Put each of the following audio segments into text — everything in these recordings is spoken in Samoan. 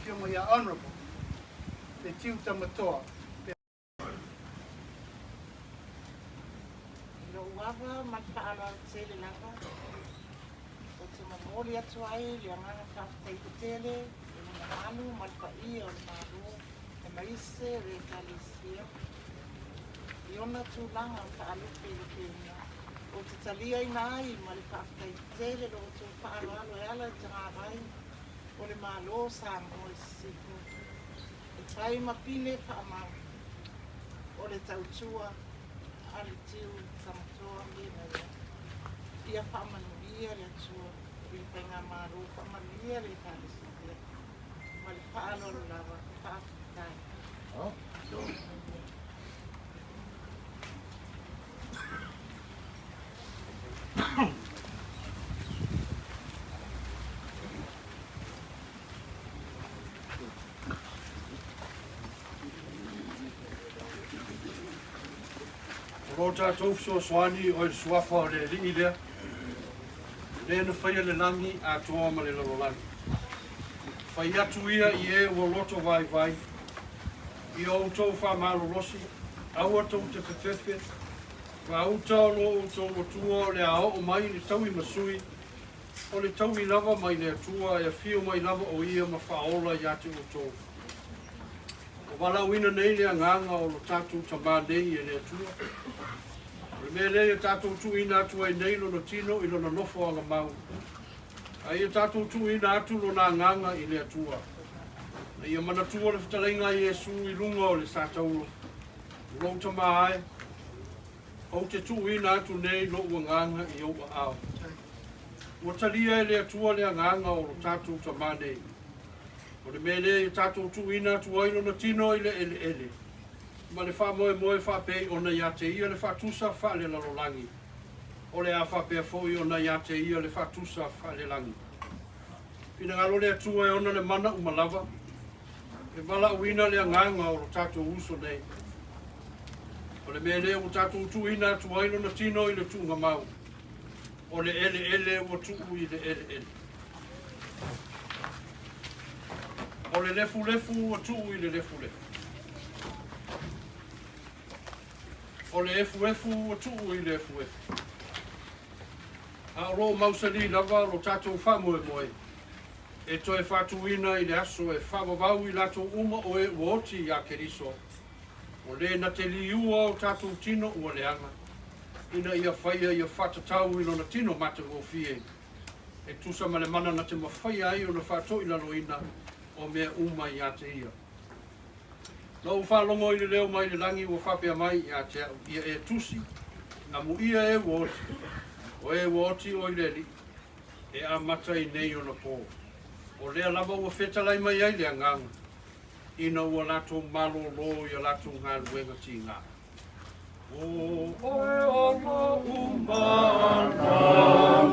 Afioga ia Honourable Letiu Tamatoa pe. I lou ava ma le faaaloalo tele lava, ou te momoli atu ai le agaga faafetai tele i le mamalu ma le paia o le Malo aemaise le Ekalesia i ona tulaga faalupelupeina. Ou te taliaina ai ma le faafetai tele lo outou faaaloalo e ala i tagavai o le Malo o Samoa i Sisifo e fai ma pine faamau o le tautua a le Tiu Tamatoa Miraia. Ia faamanuia le Atua i le Faigamalo, faamanuia le Ekalesia ma le faaaloalo lava. Faafetai. O lo tatou fesoasoani o le suafa o le Alii lea, lea na faia le lagi atoa ma le lalolagi. Fai atu ia i e ua loto vaivai, Ia outou faamalolosi, aua tou te fefefe, faauta o lo outou Atua o le a oo mai le taui ma sui, o le taui lava mai le Atua e afio mai lava o Ia ma faaola ia te outou. Ua valaauina nei le agaga o lo tatou Tamā nei e le Atua. O le mea lea ia tatou tuuina atu ai nei lona tino i lona nofoaga mau, A ia tatou tuuina atu lona agaga i le Atua. A ia manatua le fetalaiga a Iesu i luga o le satauro, Lou Tama e, ou te tuuina atu nei lou agaga i ou aao. Ua talia e le Atua le agaga o lo tatou Tama nei. O le mea lea ia tatou tuuina atu ai lona tino i le eleele, ma le faamoemoe faapei ona ia te ia le faatusa faalelalolagi. O le a faapea foi ona ia te ia le faatusa faalelagi. Finagalo le Atua e ona le mana uma lava, e valaauina le agaga o lo tatou uso nei. O le mea lea ua tatou tuuina atu ai lona tino i le tuugamau, o le eleele ua tuu i le eleele. O le lefulefu ua tuu i le lefulefu. O le efuefu ua tuu i le efuefu. A o lo o mausali lava lo tatou faamoemoe e toe faatuina i le aso e faavavau i latou uma o e ua oti iā Keriso, o le na te liua o tatou tino ua leaga, ina ia faia ia faatatau i lona tino matagofie, e tusa ma le mana na te mafaia ai ona faatoilaloina o mea uma iā te ia. Na ou faalogo i le leo mai le lagi ua faapea mai ia te au, Ia e tusi, amuia e ua oti, o e ua oti o i le Alii, e amata i nei ona pō. O lea lava ua fetalai mai ai le Agaga, ina ua latou malōlō i a latou galuega tigā. O oe o loʻu mana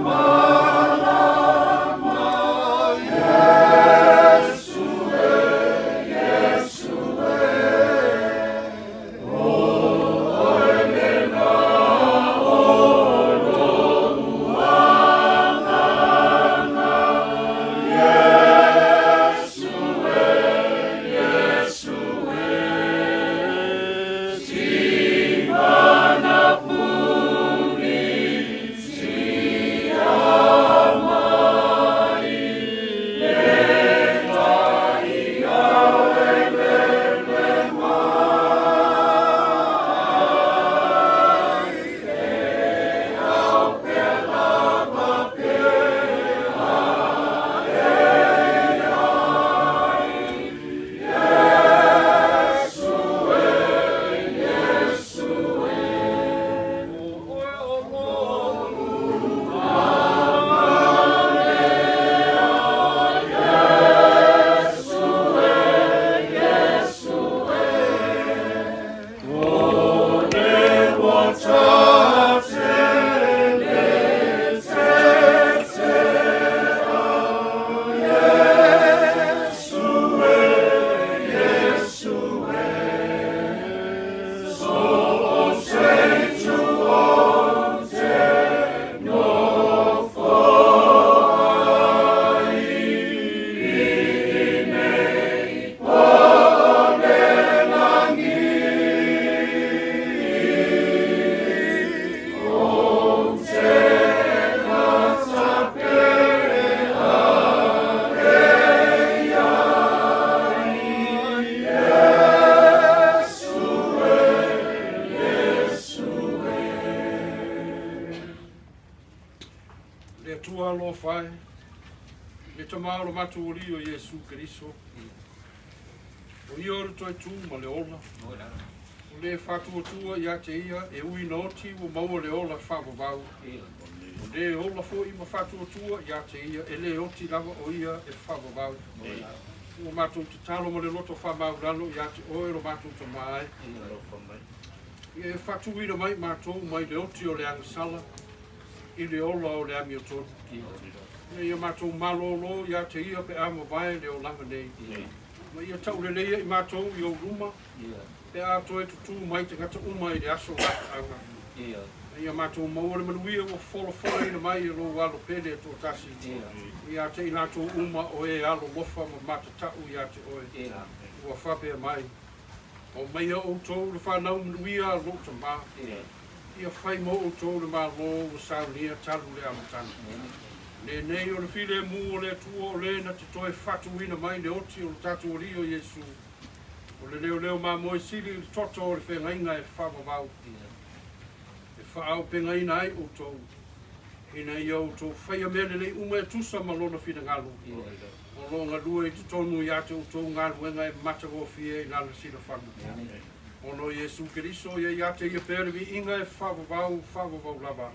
malama, Iesu e, Iesu e, o oe le la o loʻu agaga, Iesu e, Iesu alofa e, le Tama o lo matou Alii o Iesu Keriso, o Ia o le toe tu ma le ola, o le faatuatua ia te Ia e ui ina oti ua maua le ola faavavau, o le ola foi ma faatuatua ia te Ia e le oti lava o Ia e faavavau. Ua matou tatalo ma le loto faamaualalo ia te Oe lo matou Tama e, ia e faatuina mai matou mai le oti o le agasala i le ola o le amiotonu. Ina ia matou malōlō ia te Ia pe a mavae le olaga nei, ma ia tauleleia i matou i ou luma pe a toe tutū mai tagata uma i le aso gataaga. Ina ia matou maua le manuia ua folafolaina mai e lou Alo pele e toatasi ia te i latou uma o e alolofa ma matatau ia te Oe. Ua faapea mai, Aumaia outou le fanau manuia a lou Tama. Ia fai mo outou le Malo ua saunia talu le amataga. Lenei o le filemu o le Atua o le na te toe faatuina mai le oti o lo tatou Alii o Iesu, o le leoleo mamoe sili i le toto o le feagaiga e faavavau, e faaaupegaina ai outou, ina ia outou faia mea lelei uma e tusa ma Lona finagalo, o lo o galue i totonu ia te outou galuega e matagofie i Lana silafaga. Ona o Iesu Keriso, ia ia te Ia pea le viiga e faavavau, faavavau lava.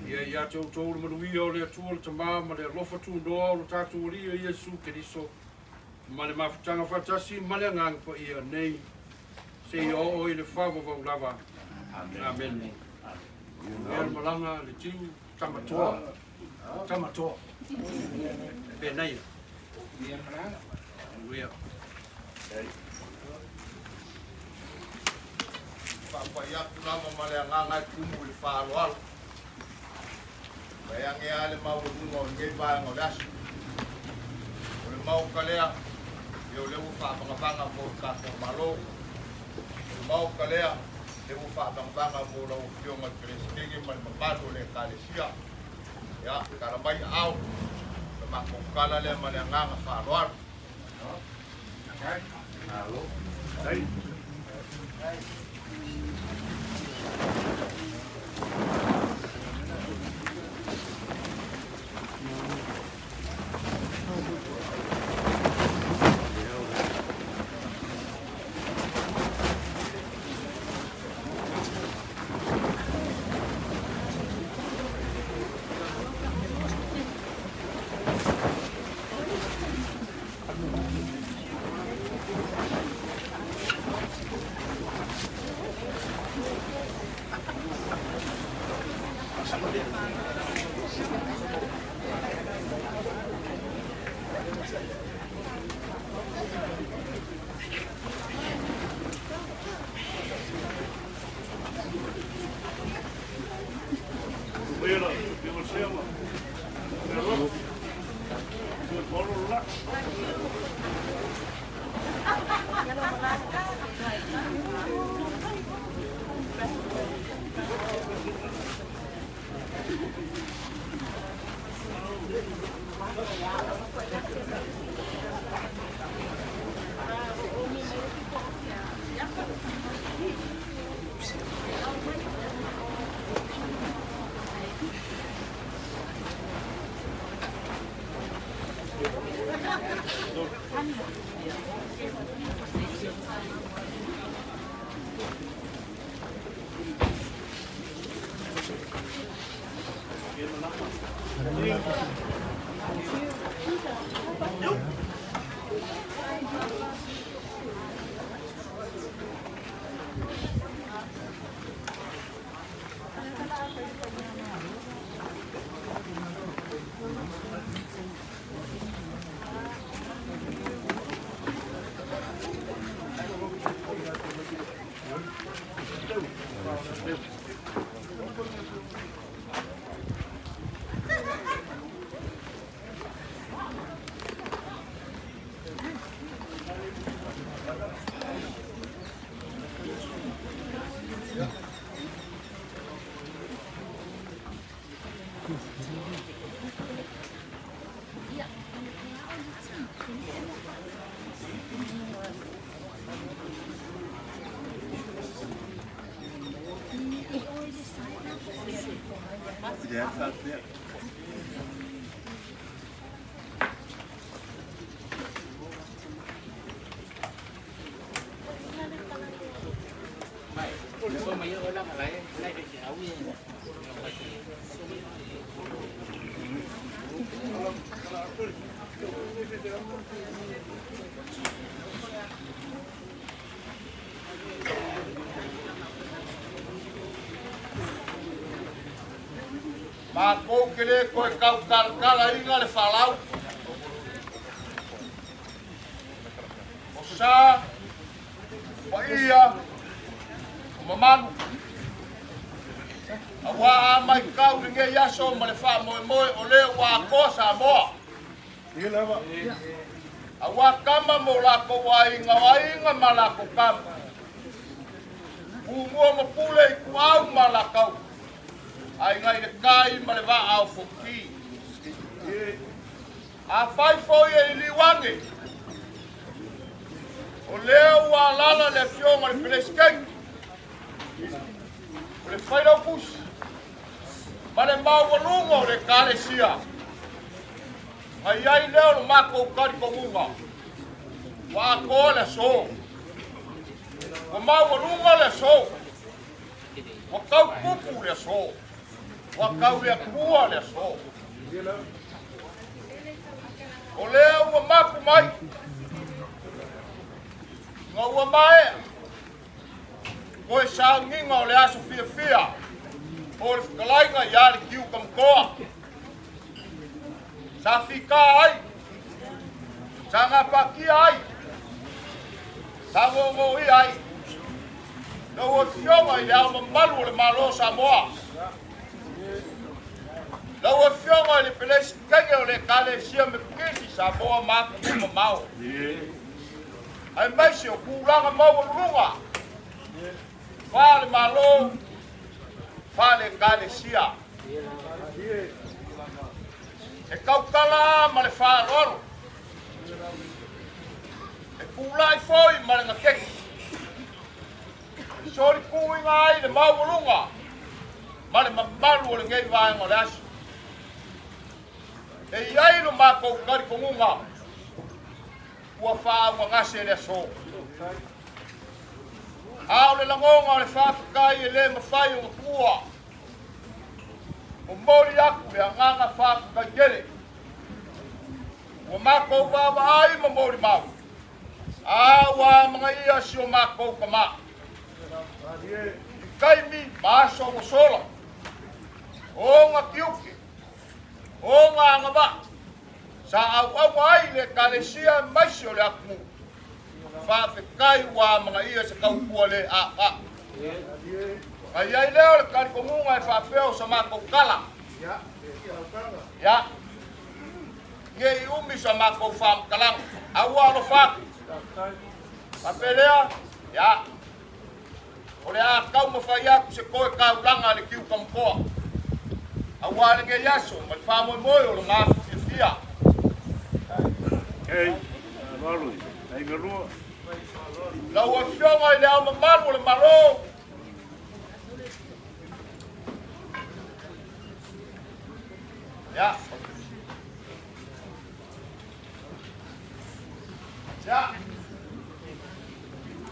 Ia ia te outou le manuia o le Atua le Tama ma le alofa tunoa o lo tatou Alii o Iesu Keriso, ma le mafutaga faatasi ma le Agaga Paia nei seia oo i le faavavau lava. Amene. Manuia le malaga le tiu Tamatoa. Tamatoa. Penaia. Manuia. Faapai atu lava ma le agaga e tumu i le faaaloalo. Vaeane lava le maualuga o lenei vaega o le aso. O le Maota lea, ia o lea ua faavagavaga mo le tatou Malo. O le Maota lea, lea ua faavagavaga mo lau Afioga i le Peresetene ma le mamalu o le Ekalesia. Ia, tala mai aao, o le matou tala lea ma le agaga faaaloalo. Matou ke lē toe tautalatalaina le falau. O sa, o paia, o mamalu. Auā a matau i lenei aso ma le faamoemoe o lea ua atoa Samoa. Auā tama ma o latou aiga, o aiga ma latou tama. Tumua ma Pule, Ituau ma Alataua, Aiga i le Tai ma le Vaa o Fonoti. Afai foi e liliu ane, o lea ua alaala le Afioga i le Peresetene, o le Failautusi ma le maualuga o le Ekalesia, na i ai lea o le matou talitonuga, ua atoa le aso, ua maualuga le aso, ua tau tupu le aso, ua tau le Atua le aso. O lea ua mapu mai, ina ua maea toe sauniga o le aso fiafia o le fetalaiga ia le Tiuka Matoa. Sa fita ai, sa gapatia ai, sa gogoia ai lau Afioga i le Ao Mamalu o le Malo o Samoa, lau Afioga i le Peresetene o le Ekalesia Metotisi Samoa ma atunuu mamao, aemaise o tulaga maualuluga faale-Malo, faale-Ekalesia. E tautala ma le faaaloalo, e pulai foi ma le gateti, e solituiga ai le maualuga ma le mamalu o lenei vaega o le aso. E i ai lo matou talitonuga ua faaauagase le aso. A o le lagona o le faafetai e le mafai ona tuua. Momoli atu le agaga faafetai tele. Ua matou vaavaai ma molimau, a ua amanaia si o matou tama. I taimi ma aso ua sola, o ona tiute, o ona agavaa, sa auauna ai le Ekalesia aemaise o le atunuu. Faafetai ua amanaia se tautua le aa. Na i ai lea o le talitonuga e faapea o sa matou tala. Ia, ne i umi sa matou faamatalaga, a ua alofa atu. Faapea lea, ia, o le a taumafai atu se toe taulaga a le Tiuka Matoa, aua lenei aso ma le faamoemoe o lona aso fiafia. Lau Afioga i Le Ao Mamalu o le Malo, ia, ia,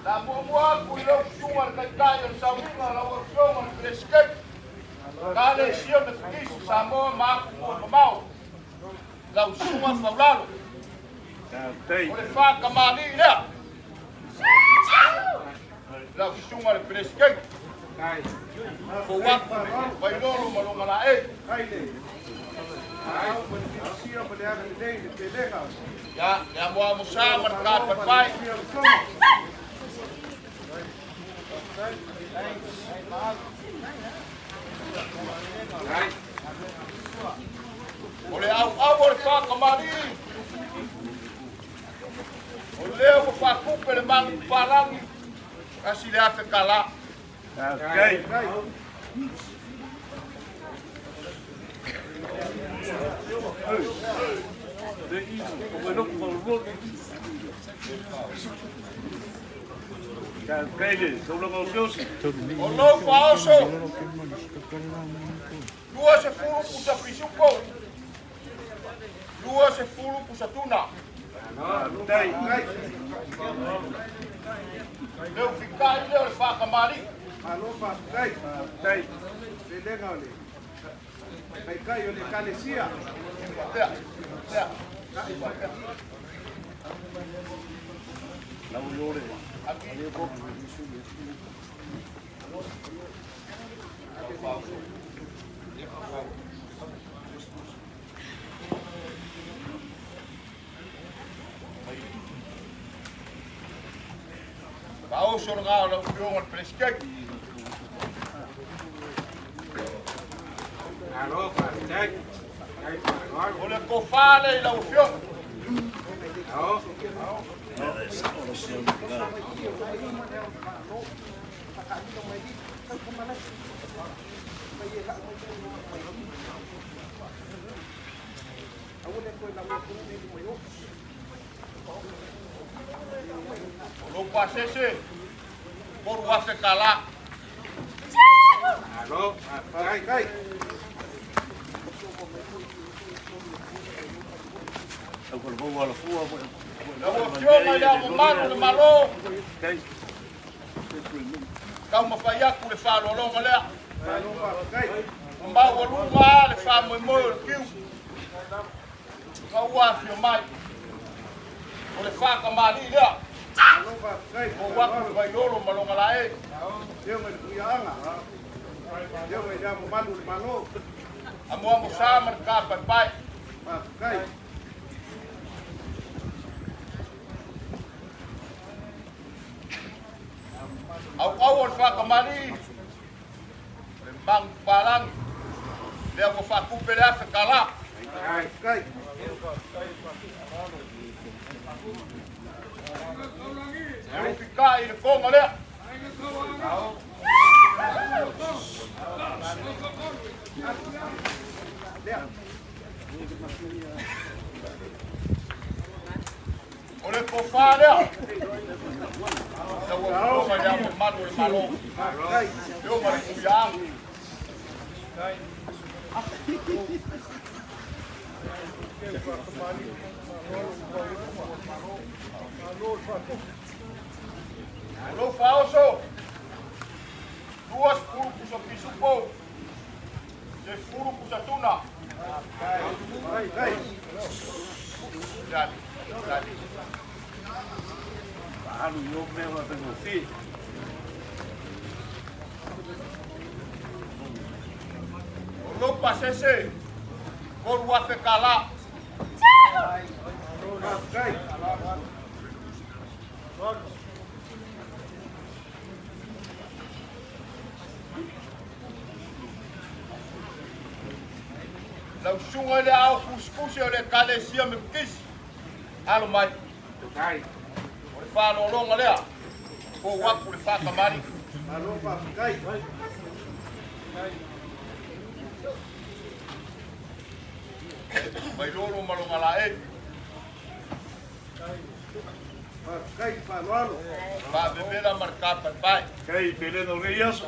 La muamua atu i lau susuga le Taitai o le Sauniga, lau Afioga i le Peresetene, Ekalesia Metotisi Samoa ma atunuu e mamao, lau susuga Faulalo, o le faatamalii lea, lau susuga le Peresetene, fou atu Vailolo ma lona laei. Ia, le amoamosa ma le tapaepae. O le auau o le faatamalii, o lea ua faatupe le manupapalagi $1,000. O lou faaoso, 20 pusa pisupo, 20 pusa tuna. Le ufitai lea o le faatamalii. Malo faafetai. Faafetai. Felega o le Taitai o le Ekalesia. Faapea, faapea, faapea. Faaoso lena o lau Afioga i le Peresetene. Malo faafetai. Faafetai faaaloalo. O le tofa lea i lau Afioga. Ao. O lou pasese, $3,000. Malo faafetai. Lau Afioga i Le Ao Mamalu o le Malo, taumafai atu le faaaloaloga lea. Malo faafetai. Ua maualuga lava le faamoemoe o le kiu ina ua afio mai. O le faatamalii lea. Malo faafetai. Ou atu i Vailolo ma lona laei. Afioga i le Tuiaana. Afioga i Le Ao Mamalu o le Malo. Amoamosa ma le tapaepae. Faafetai. Auau o le faatamalii, o le manupapalagi lea ua faatupe le $1,000. Faafetai. E ufikai i le toga lea. O le tofa lea. Lau Afioga i Le Ao Mamalu o le Malo, Faafetai. Afioga i le Tuiaana. O lou faaoso, 20 pusa pisupo, 10 pusa tuna. Faafetai. Dali, dali. O lou pasese, $3,000. Faafetai. Lau susuga i le Ao Tusitusi o le Ekalesia Mekutisi, alo mai. O le faaaloaloga lea, fou atu le faatamalii. Malo faafetai. Vailolo ma lona laei. Faafetai faaaloalo. Faavevela ma le tapaepae. Kai pelega o lenei aso.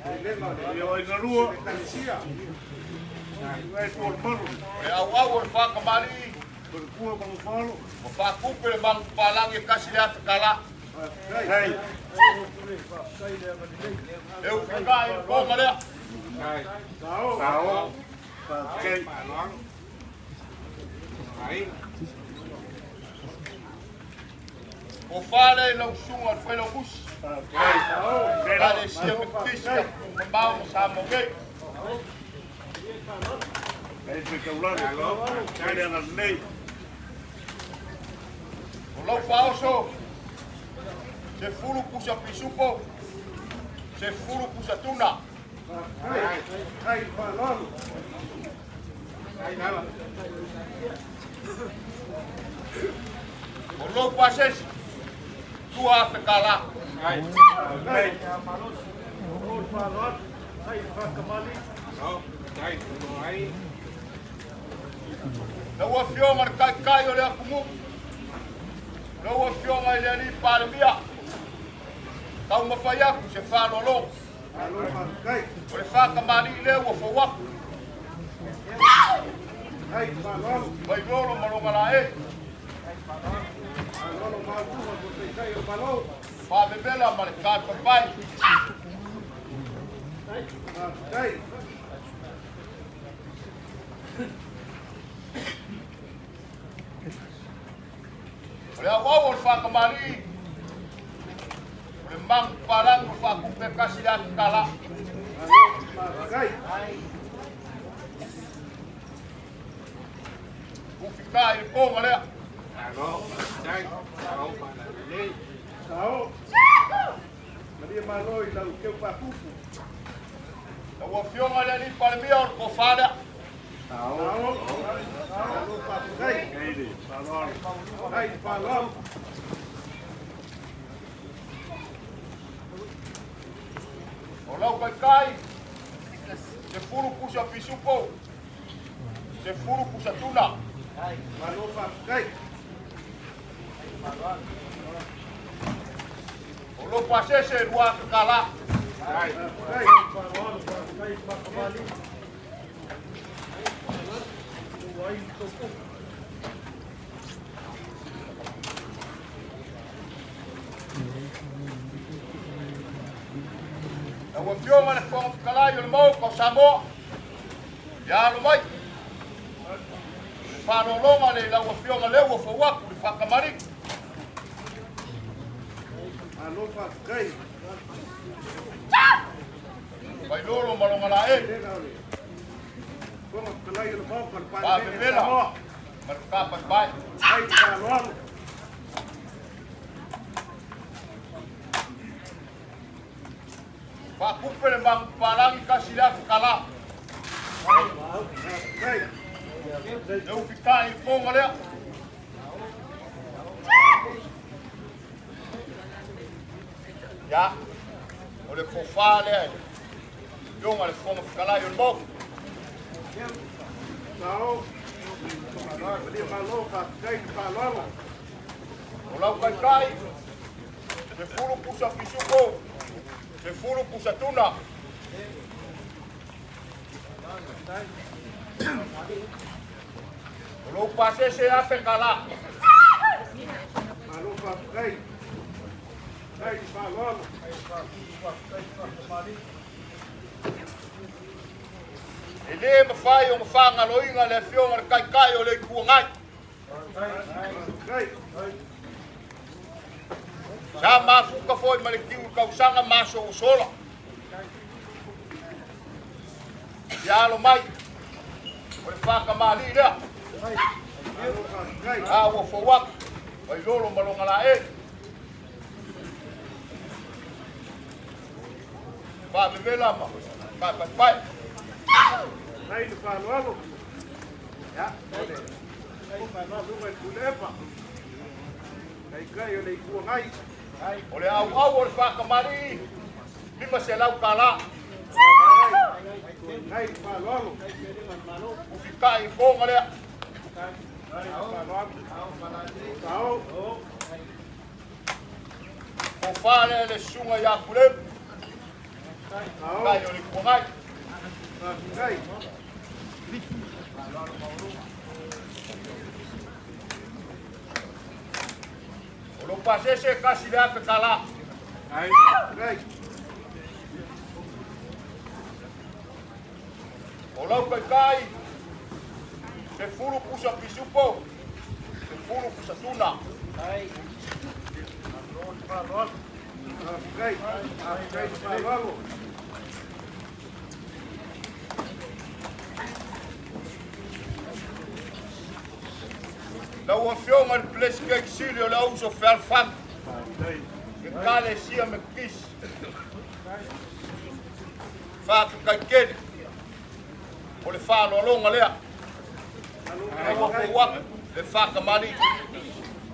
Felega o le Ia o aiga lua. Ekalesia. Ai tuo le malu. O le auau o le faatamalii, O le kua ma le falo. ua faatupe le manupapalagi e $1,000. Faafetai. Kai. E ufikai i le toga lea. Sao. Sao. Faafetai. Faaaloalo. Ai. Tofa lea i lau susuga i le Failautusi. Faafetai. Ekalesia Mekutisi, atunuu mamao ma Samoa nei. Kai te taulagi. Kai le agalelei. O lau faaoso, 10 pusa pisupo, 10 pusa tuna. Faafetai. Faafetai faaaloalo. Ai lava. O lou pasese, $2,000. Ai. Faafetai. Ao. Tai. Ai. Lau Afioga i le Taitai o le atunuu, lau Afioga i le Alii Palemia, taumafai atu se faaaloaloga. Malo faafetai. O le faatamalii lea ua fou atu, Faafetai faaaloalo. Vailolo ma lona laei. Faaaloalo maualuga mo Taitai o le Malo. Faavevela ma le tapaepae. Faafetai. O le auau o le faakamalii, o le magu papalagi o le faakupe e $1,000 tala. Faafetai. Ufika i le koga lea. Malo, faafetai. Malo faalalelei. Sao. Malie malo i lau keu paapupu. Lau Afioga i le Alii Palemia o le tofa lea. Sao. Malo faafetai. Faafetai le faaaloalo. Faafetai le faaaloalo. O lau taitai, 10 pusa pisupo, 10 pusa tuna. Malo faafetai. O lou pasese 2,000 tala. Faafetai. Faafetai. Lau Afioga i le Fofoga Fetalai o le Maota o Samoa, ia alo mai. O le faaaloaloga le i lau Afioga lea ua fou atu le faakamali'i. Malo faafetai. Vailolo ma loga laei. Lega o le Fofoga Fetalai o le Maota o le Palemene o Faavevela Samoa. ma le kapaepae. Faafetai le faaaloalo. Faakupe le magupalagi $1,000 tala. Faafetai. Le ufitai i le koga lea. Ia, o le tofa lea i le Afioga i le Fofoga Fetalai o le Maota. Sao. Malie malo, faafetai le faaaloalo. O lau taitai, 10 pusa pisupo, 10 pusa tuna. O lou pasese 1,000 tala. Malo faafetai. Faafetai le faaaloalo. E lē mafai ona fagaloina le Afioga i le Taitai o le Itu Agai. Faafetai. Sa mafuta foi ma le tiu i le tausaga ma aso ua sola. Ia alo mai, o le faakamalii lea. Malo faafetai. A ua fou atu, Vailolo ma loga laei. Faavevela ma paepaepae. Faafetai le faaaloalo. Ia, o le susuga i le Tuilaepa, Taitai o le Itu Agai. O le auau o le faakamalii, 500 tala. Faafetai le faaaloalo. Ufitai i koga lea. Faaaloalo. Sao. Tofa lea le susuga ia Pulemu, Sao. Taitai o le Itu Agai. Faafetai. O lou pasese $1,000 tala. Faafetai. O lau taitai, 10 pusa pisupo, 10 pusa tuna. Faafetai. Faafetai le faaaloalo. Lau Afioga i le Peresetene Sili o le Auuso Fealofani, Ekalesia Metotisi, faafetai tele o le faaaloaloga lea. Ua fou atu le faakamalii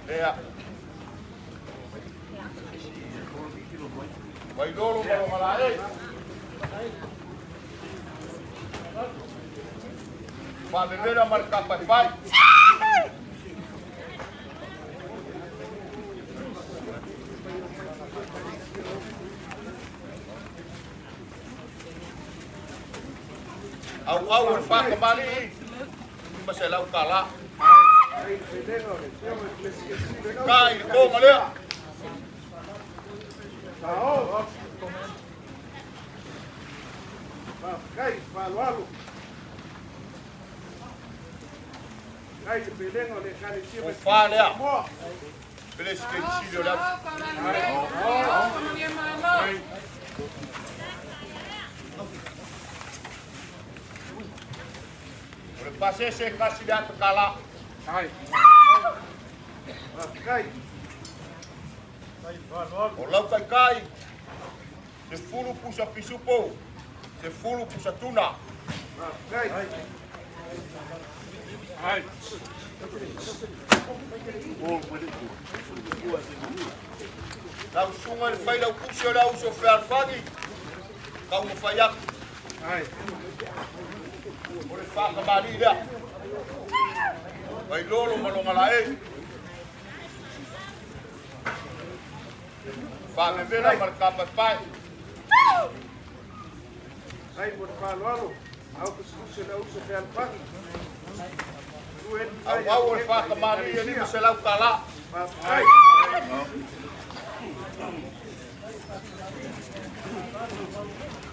lea. Vailolo ma loga laei. Faavevela ma le kapaepae. Auau o le faakamalii, 500 tala. Faafetai le felega o le Afioga i le Peresetene Sili o le Ka i le koga lea. Sao. Faafetai faaaloalo. Faafetai i le pelega o le Ekalesia O fa lea. Samoa. Peresetene Sili o le aso. O le pasese e $1,000. Faafetai. O lau taitai, 10 pusa pisupo, 10 pusa tuna. Faafetai. Lau susuga i le Failautusi o le Auso Fealofani, taumafai atu. O le faatamalii lea. Vailolo ma lona laei. Faavevela ma le tapaepae. Faafetai mo le faaaloalo. Au tusitusi o le auso fealofani. Auau o le faatamalii e $500. Faafetai.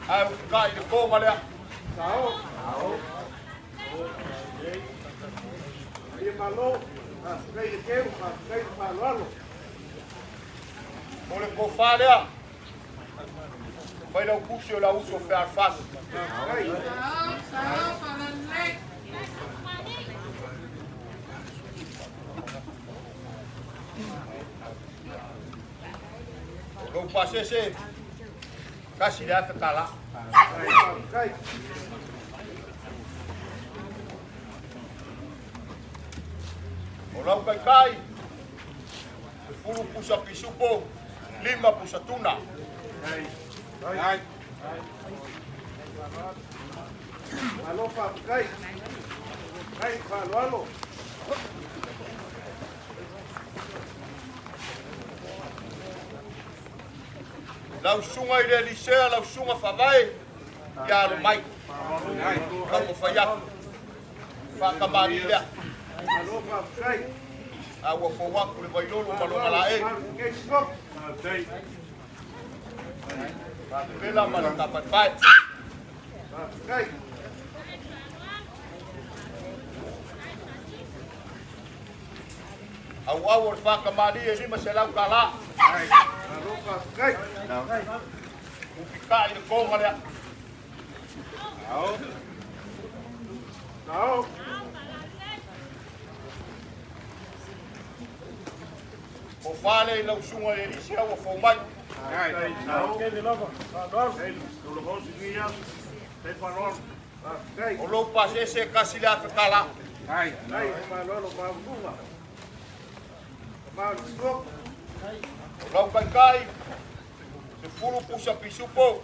Ae ua fekai i le koga lea. Sao. Ia malo. Faafetai le keu, faafetai le faaaloalo. O le tofa lea. Failautusi o le Auso Fealofani. Faafetai. O lou pasese, $1,000. Faafetai. O lau taitai, 10 pusa pisupo, 5 pusa tuna. Malo faafetai. Faafetai le faaaloalo. Lau susuga i le Elisea, lau susuga Faavae, ia alo mai. Taumafai atu. Faatamalii lea. Malo faafetai. A ua fou atu le Vailolo ma lona laei. Faapela ma le tapaepae. Faafetai. Auau o le faatamalii e $500. Malo faafetai. Ufikai le koga lea. Sao. O fale i lau susuga i le Elisea ua fou mai. Faafetai. O lou pasese e $1,000. Faafetai le faaaloalo maualuga. Malo. O lau taitai, 10 pusa pisupo,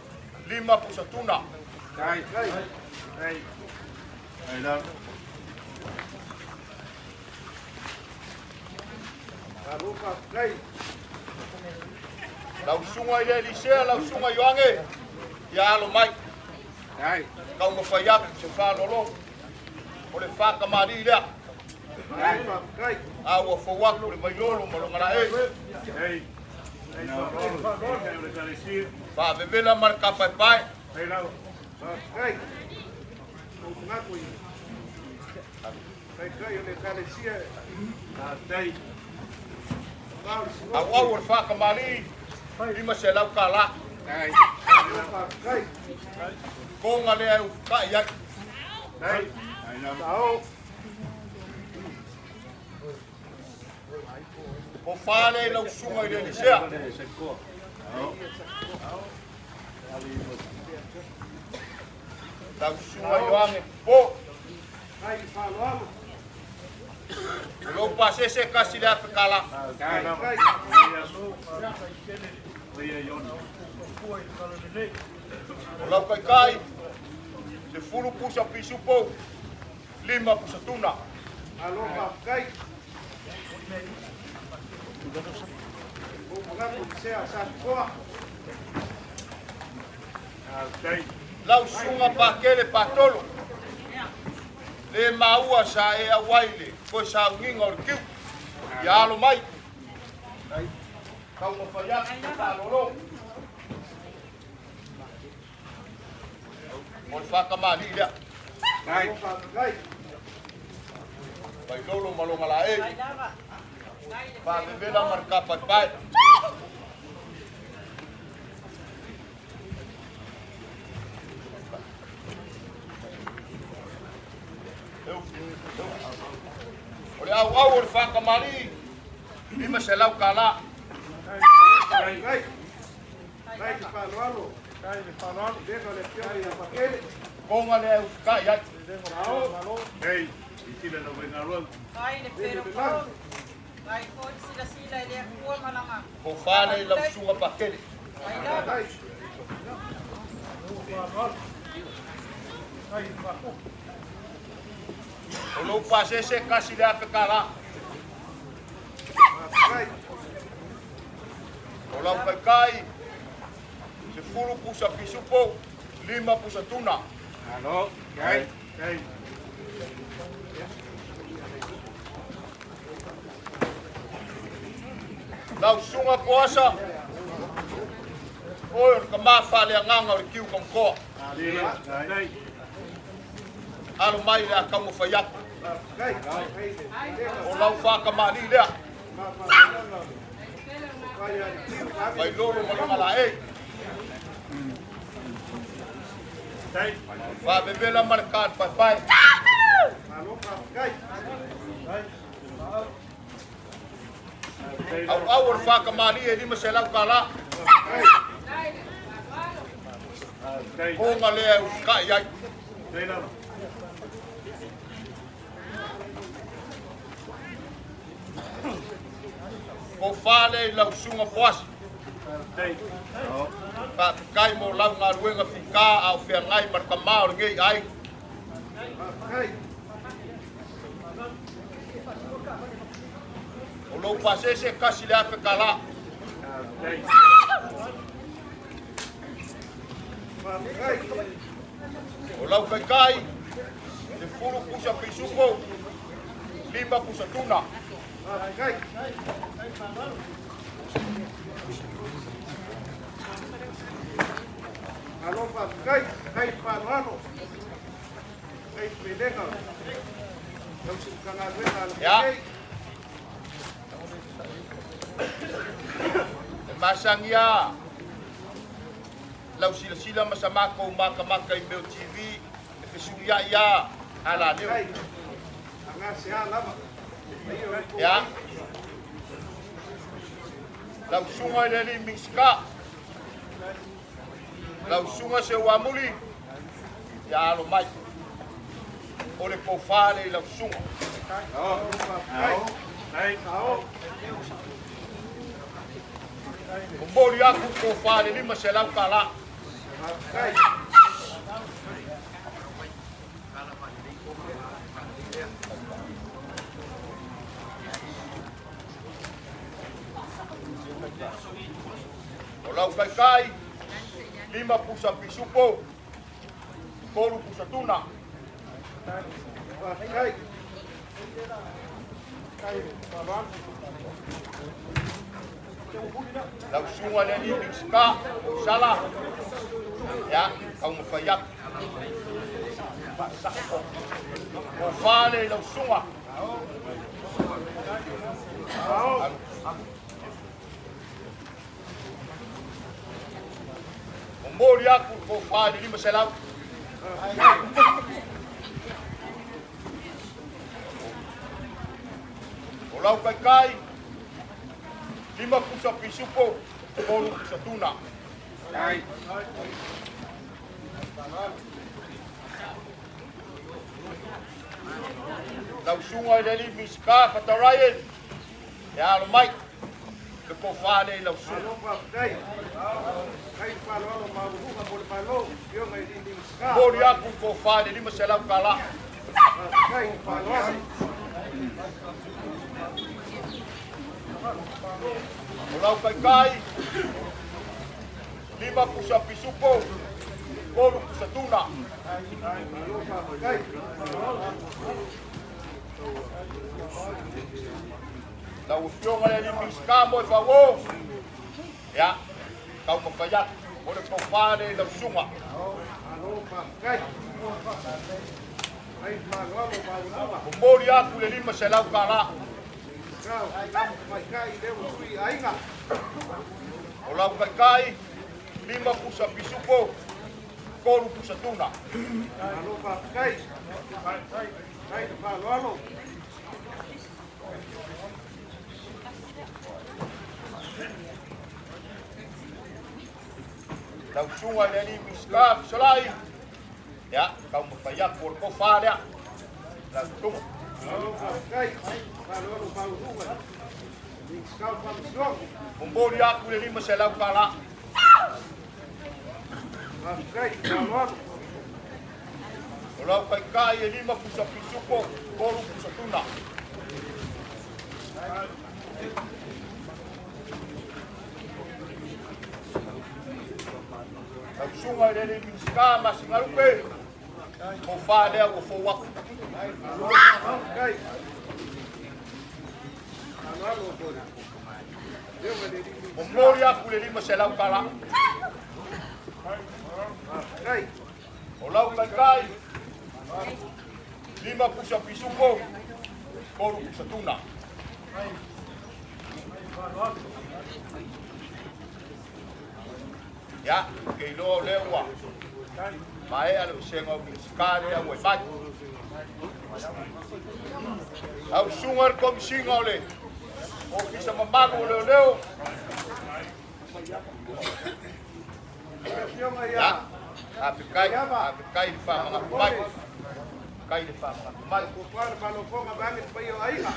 5 pusa tuna. Faafetai. Malo faafetai. Lau susuga i le Elisea, lau susuga Ioane, ia alo mai. Taumafai atu se faalolo. O le faatamalii lea. Malo faafetai. A ua fou atu le Vailolo ma lona laei. Faavevela ma le tapaepae. Faafetai. Ou manatu i taitai o le Ekalesia. Auau o le faatamalii, $500. Faafetai. Koga lea e ufukai ai. Sao. O fale i lau susuga i le Elisea. Lau susuga Ioane po. Faafetai le faaaloalo. O lou pasese e $1,000. Faafetai. O lau taitai, 10 pusa pisupo, 5 pusa tuna. Malo faafetai. Ou manatu i sea Safoa. Lau susuga Pakele Patolo. Le maua sa e auai le toe sauniga o le kiu. Ia alo mai. Taumafai atu le faalolo. O le faakamali'i lea. Vailolo ma loga laei. Faavevela ma le kapaepae. O le auau o le faakamali'i, 500 tala. Koga lea e usikai ai. Tofa lea i lau susuga Pakele. O lou pasese 1,000 tala. O lau kaikai, 10 pusa pisupo, 5 pusa tuna. Lau susuga Poasa, oe o le tama faaleagaga o le kiu kamutoa. Alo mai le a taumafai atu. O lau faatamalii lea. Vailolo ma lona laei. Faavevela ma le paepae. Auau o le faatamalii e 500 tala. Koga lea e usikai ai. Tofa lea i lau susuga Poasi. Faafetai mo lau galuega fita a o feagai ma le tama o lenei aiga. O lou pasese 1,000 tala. O lau kaikai, 10 pusa pisupo, 5 pusa tuna. Ia. E masagia lau silasila ma sa matou makamaka i mea o TV e fesuiai lava alaleo. Ia. Lau susuga i le alii Minisita, lau susuga Seuamuli, ia alo mai. O le tofa lea i lau susuga. Momoli atu le tofa i le 500 tala. O lau kaikai, 5 pusa pisupo, 3 pusa tuna. Lau susuga le alii Minisita o Sala, ia, taumafai atu. Tofa lea i lau susuga. Momoli atu le tofa i le 500. O lau kaikai, 5 pusa pisupo, 3 pusa tuna. Lau susuga i le alii Minisita Fataraien, e alo mai le tofa lea i lau susuga. Momoli atu le tofa i le 500 tala. O lau kaikai, 5 pusa pisupo, 3 pusa tuna. Lau afioga i le alii Minisita mo e fauo, ia, taumafai atu, o le tofa lea i lau susuga. faafetai. Faafetai le faaaloalo maualuga. Momoli atu le $500. Sao, lama tamaitai lea ua sui aiga. O lau taitai, 5 pusa pisupo, 3 pusa tuna. Malo faafetai. Faafetai le faaaloalo. Lau susuga i le alii Minisita fesolai, ia, taumafai atu o le tofa lea. Lau susuga. Malo faafetai. Faaaloalo maualuga. Minisita o Faamasinoga. Momoli atu le $500. Faafetai le faaaloalo. O lau taitai e 5 pusa pisupo, 3 pusa tuna. Lau susuga i le alii Minisita Masigalupe, tofa lea ua fou atu. Malo faafetai. Faaaloalo foi. Leo le alii Minisita. Momoli atu le $500. Faafetai. O lau taitai, 5 pusa pisupo, 3 pusa tuna. Ia, ke iloa o lea ua maea le vasega o Minisita lea ua i mai. Lau susuga i le Komisiga o le Ofisa Mamalu o Leoleo. Afioga Ia, ia faafetai, faafetai le faamanatu mai. Faafetai le faamanatu mai. Fuafua le malofoga vaeane le paia o aiga.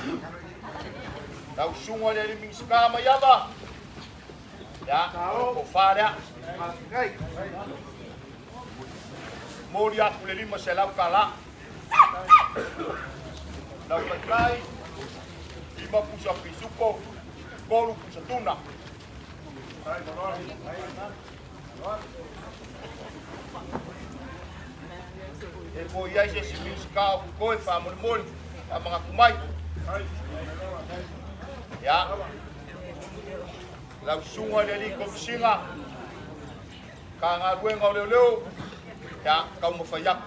Lau susuga i le alii Minisita Maiava, ia, o le tofa lea. Faafetai. Momoli atu le $500. Lau taitai, 5 pusa pisupo, 3 pusa tuna. E po i ai se isi Minisita o totoe faamolemole, faamanatu mai. Ia, lau susuga i le alii Komisiga, Matagaluega o Leoleo, ia, taumafai atu.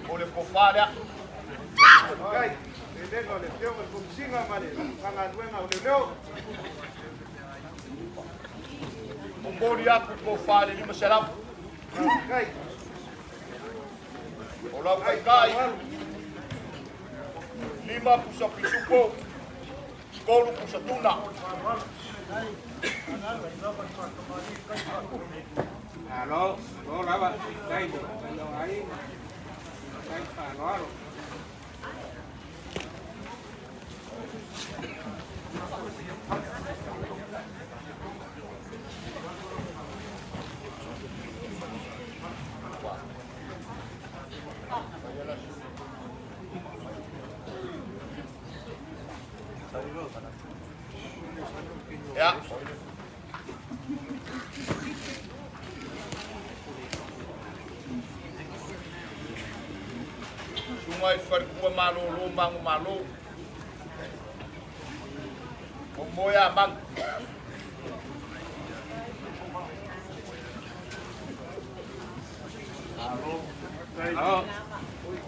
O le tofa lea. Faafetai. Lelega o le afioga i le Komisiga ma le Matagaluega o Leoleo. Momoli atu le tofa i le $500. Faafetai. O lau taitai, 5 pusa pisupo, 3 pusa tuna. Malo, malo lava, faafetai le paia o aiga, faafetai le faaaloalo. Ia. Susuga i le faletua malolo manumalo. O moe a manu.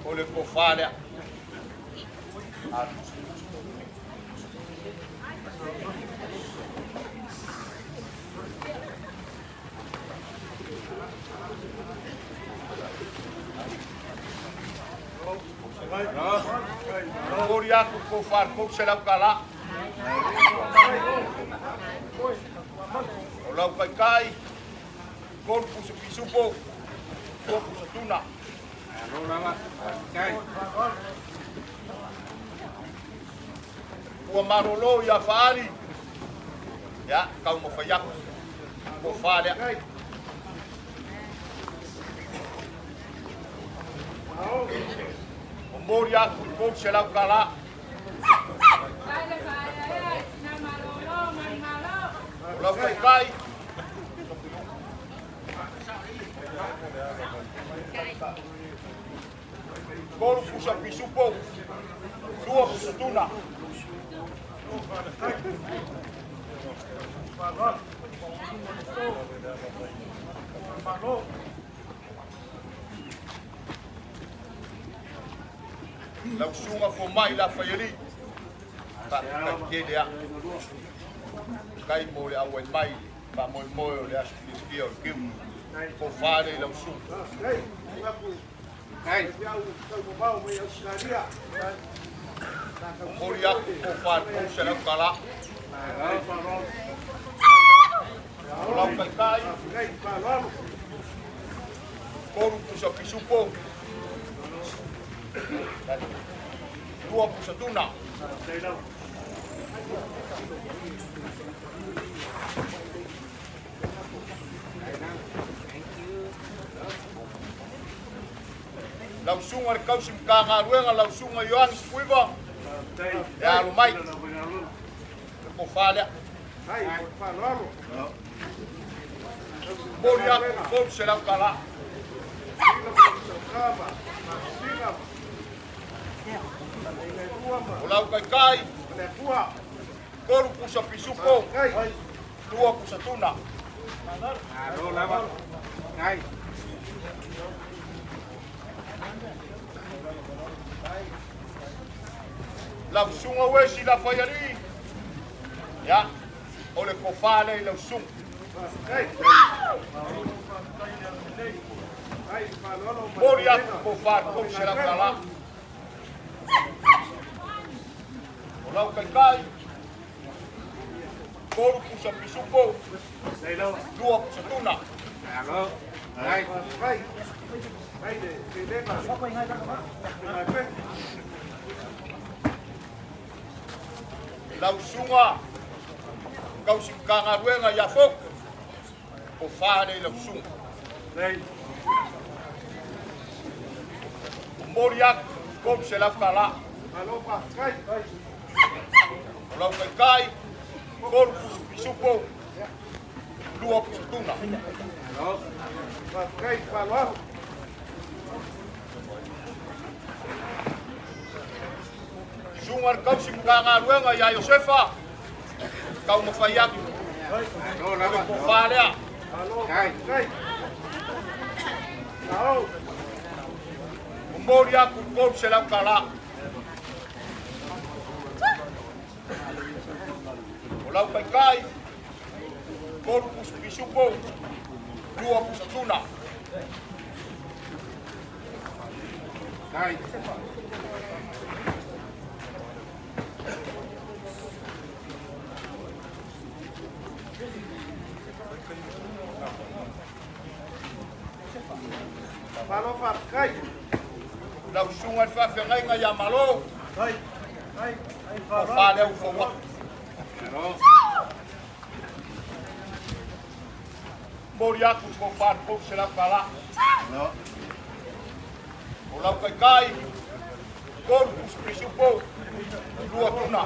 O le tofa lea. Momoli atu le tofa i le $300. O lau taitai, 3 pusa pisupo, 2 pusa tuna. Malo lava, faafetai. Ua malolo ia Faali, ia, taumafai atu. Tofa lea. Momoli atu le $300. O lau taitai, 3 pusa pisupo, 2 pusa tuna. Lau susuga fomai Lafaialii, faafetai tele lava. Faafetai mo le auai mai i le faamoemoe o le aso fiafia o le Kiu. Tofa lea i lau susuga. Momoli atu le tofa i le $300. O lau taitai, 3 pusa pisupo, 2 pusa tuna. Lau susuga i le tausi Matagaluega, lau susuga Ioane Sikuiva, e alo mai le tofa lea. Momoli atu le $300. O lau taitai, 3 pusa pisupo, 2 pusa tuna. Malo lava. Faafetai. Lau susuga Uesi Lafaialii, ia, o le tofa lea i lau susuga. Momoli atu le tofa i le $300. O lau taitai, 3 pusa pisupo, 2 pusa tuna. Malo. Faafetai. Lau susuga tausi Matagaluega ia Fotu, tofa lea i lau susuga. Momoli atu $300. O lau taitai, 3 pusa pisupo, 2 pusa tuna. Susuga le tausi Matagaluega ia Iosefa, taumafai atu Malo o le lava. tofa lea. Faafetai. Momoli atu le $300. O lau taitai, 3 pusa pisupo, 2 pusa tuna. Faafetai. Lau susuga i le faafeagaiga ia Malo, tofa lea ua fou atu. Malo. Momoli atu le tofa i le $300. O lau taitai, 3 pusa pisupo, 2 tuna.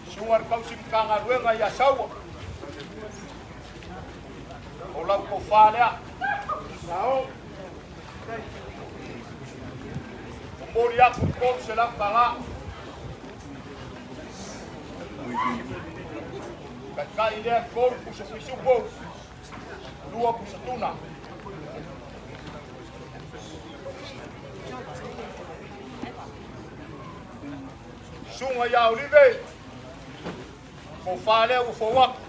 Susuga i le tausi Matagaluega ia Saua, o lau tofa lea. Momoli atu le $300. Taitai lea, 3 pusa pisupo, 2 pusa tuna. Susuga ia Olive, tofa lea ua fou atu.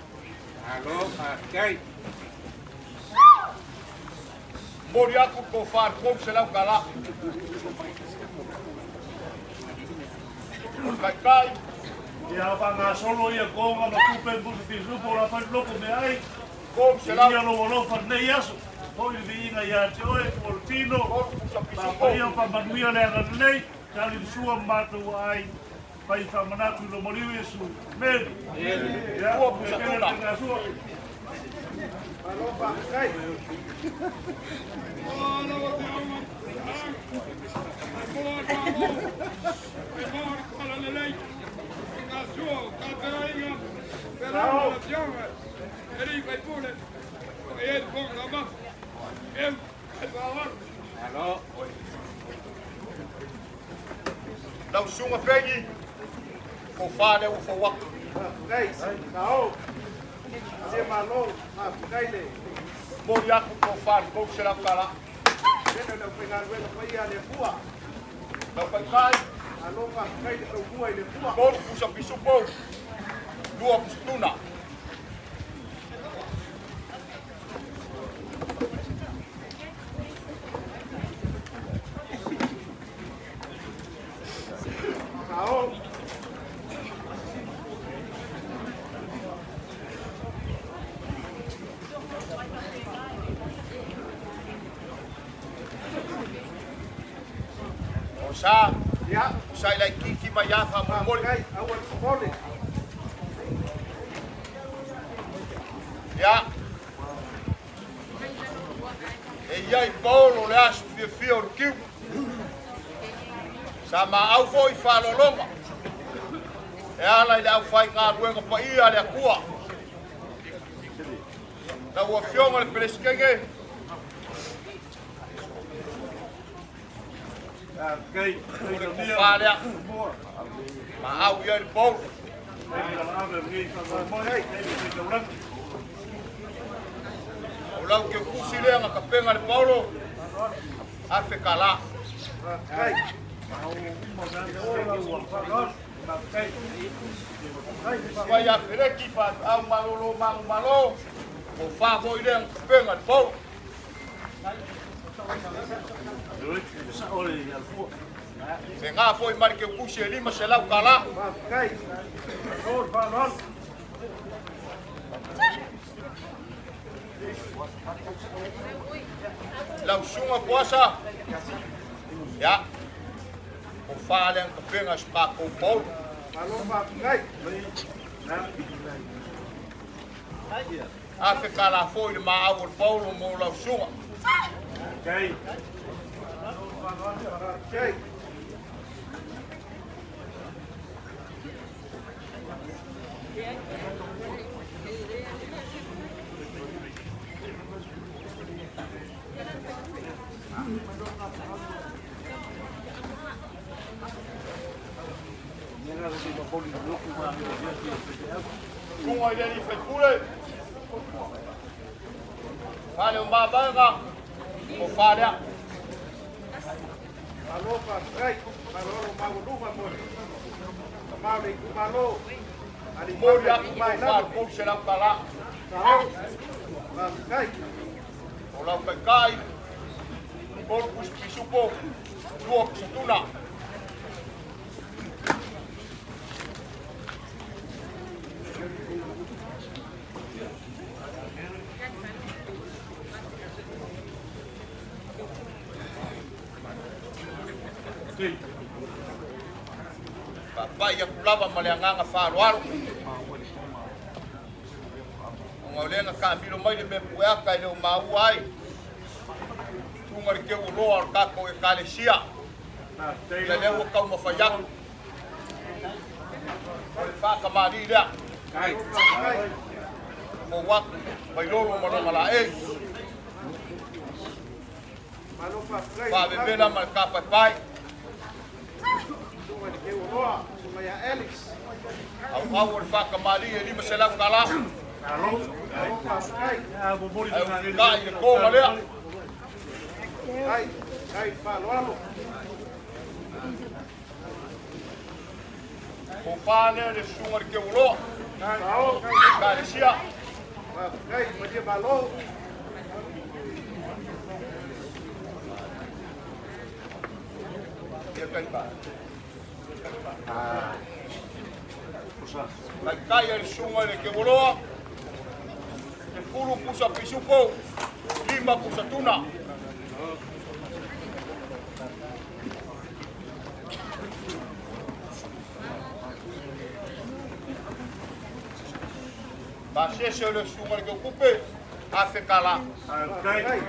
Malo. Faafetai. Momoli atu le tofa i le $300. O le taitai, Ia faagasolo ia koga ma tupe pusa pisupo o le a fai loko meaai. $300. Ia lou alofa i lenei aso. Foi le viiga ia te oe mo le tino. 3 pusa pisupo, Faapaia faamanuia le agalelei. Tali le sua ma matou aai. Fai faamanatu i lo maliu Iesu. Amene. Ia, 2 pusa tuna. tena sua. Malo. Lau susuga Pegi, tofa lea ua fou atu. Faafetai. Sao. Se malo, faafetai le. Momoli atu le tofa i le $300. Tele o le aufaigaluega paia a le Atua. Lau taitai. Malo faafetai le taumua i le Atua. 3 pusa pisupo, 2 pusa tuna. Sao. O sa, Ia. o sa i laitiiti mai lava faamolemole. Faafetai, aua le popole. Ia, e i ai paolo le aso fiafia o le kiu. Sa maau foi faaaloaloga e ala i le aufaigaluega paia a le Atua. Lau Afioga i le Peresetene, o le tofa lea, maau i ai le paolo. O lau keukusi lea na tapena le paolo, $1,000. Faafetai. Mai ia Feleki faatoau malolo manumalo, tofa foi lea na tapena le paolo. Fega foi ma le keukusi e $500. Faafetai. Lau susuga Puasa, ia, tofa lea na tapena e so tatou paolo. Malo faafetai. $1,000 foi le maau o le paolo mo lau susuga. Faafetai. Susuga i le alii faipule, fale o mavaega, tofa lea. Malo faafetai. Malolo maualuga mo le tama o le itumalo. Momoli atu le tofa i le $300. Sao. Faafetai. O lau taitai, 3 pusa pisupo, 2 pusa tuna. Faapai atu lava ma le agaga faaaloalo. Ona o lea na taamilo mai le mea pueata e le o maua ai. Susuga i le teuoloa o le tatou ekalesia. Ia lea ua taumafai atu. O le faatamalii lea. Fou atu Vailolo ma lona laei. Malo faafetai. Faavevela ma le tapaepae. Susuga i le teuoloa, susuga ia Alex. Auau o le faatamalii e $500. Malo faafetai. Ae ufitai i le toga lea. Ai, ai faaaloalo. Tofa lea le susuga i le teuoloa. Sao. Ekalesia. Faafetai, malie malo. Ia taitai. Taitai a le susuga i le teuoloa. 10 pusa pisupo, 5 pusa tuna. Pasese o le susuga i le teukupe, $1,000. Faafetai.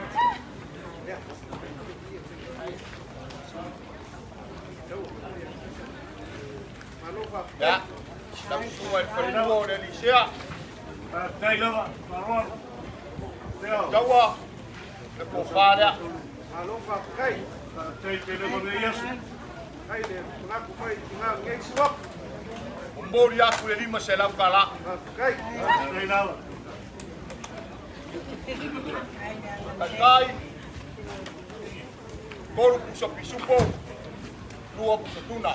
Malo faafetai. Ia, lau susuga i le falelua o le Elisea. Taua, le tofa lea. Malo faafetai. Faafetai le manatu mai i tina lenei suafa. Momoli atu le 500 tala. Taitai, 3 pusa pisupo, 2 pusa tuna.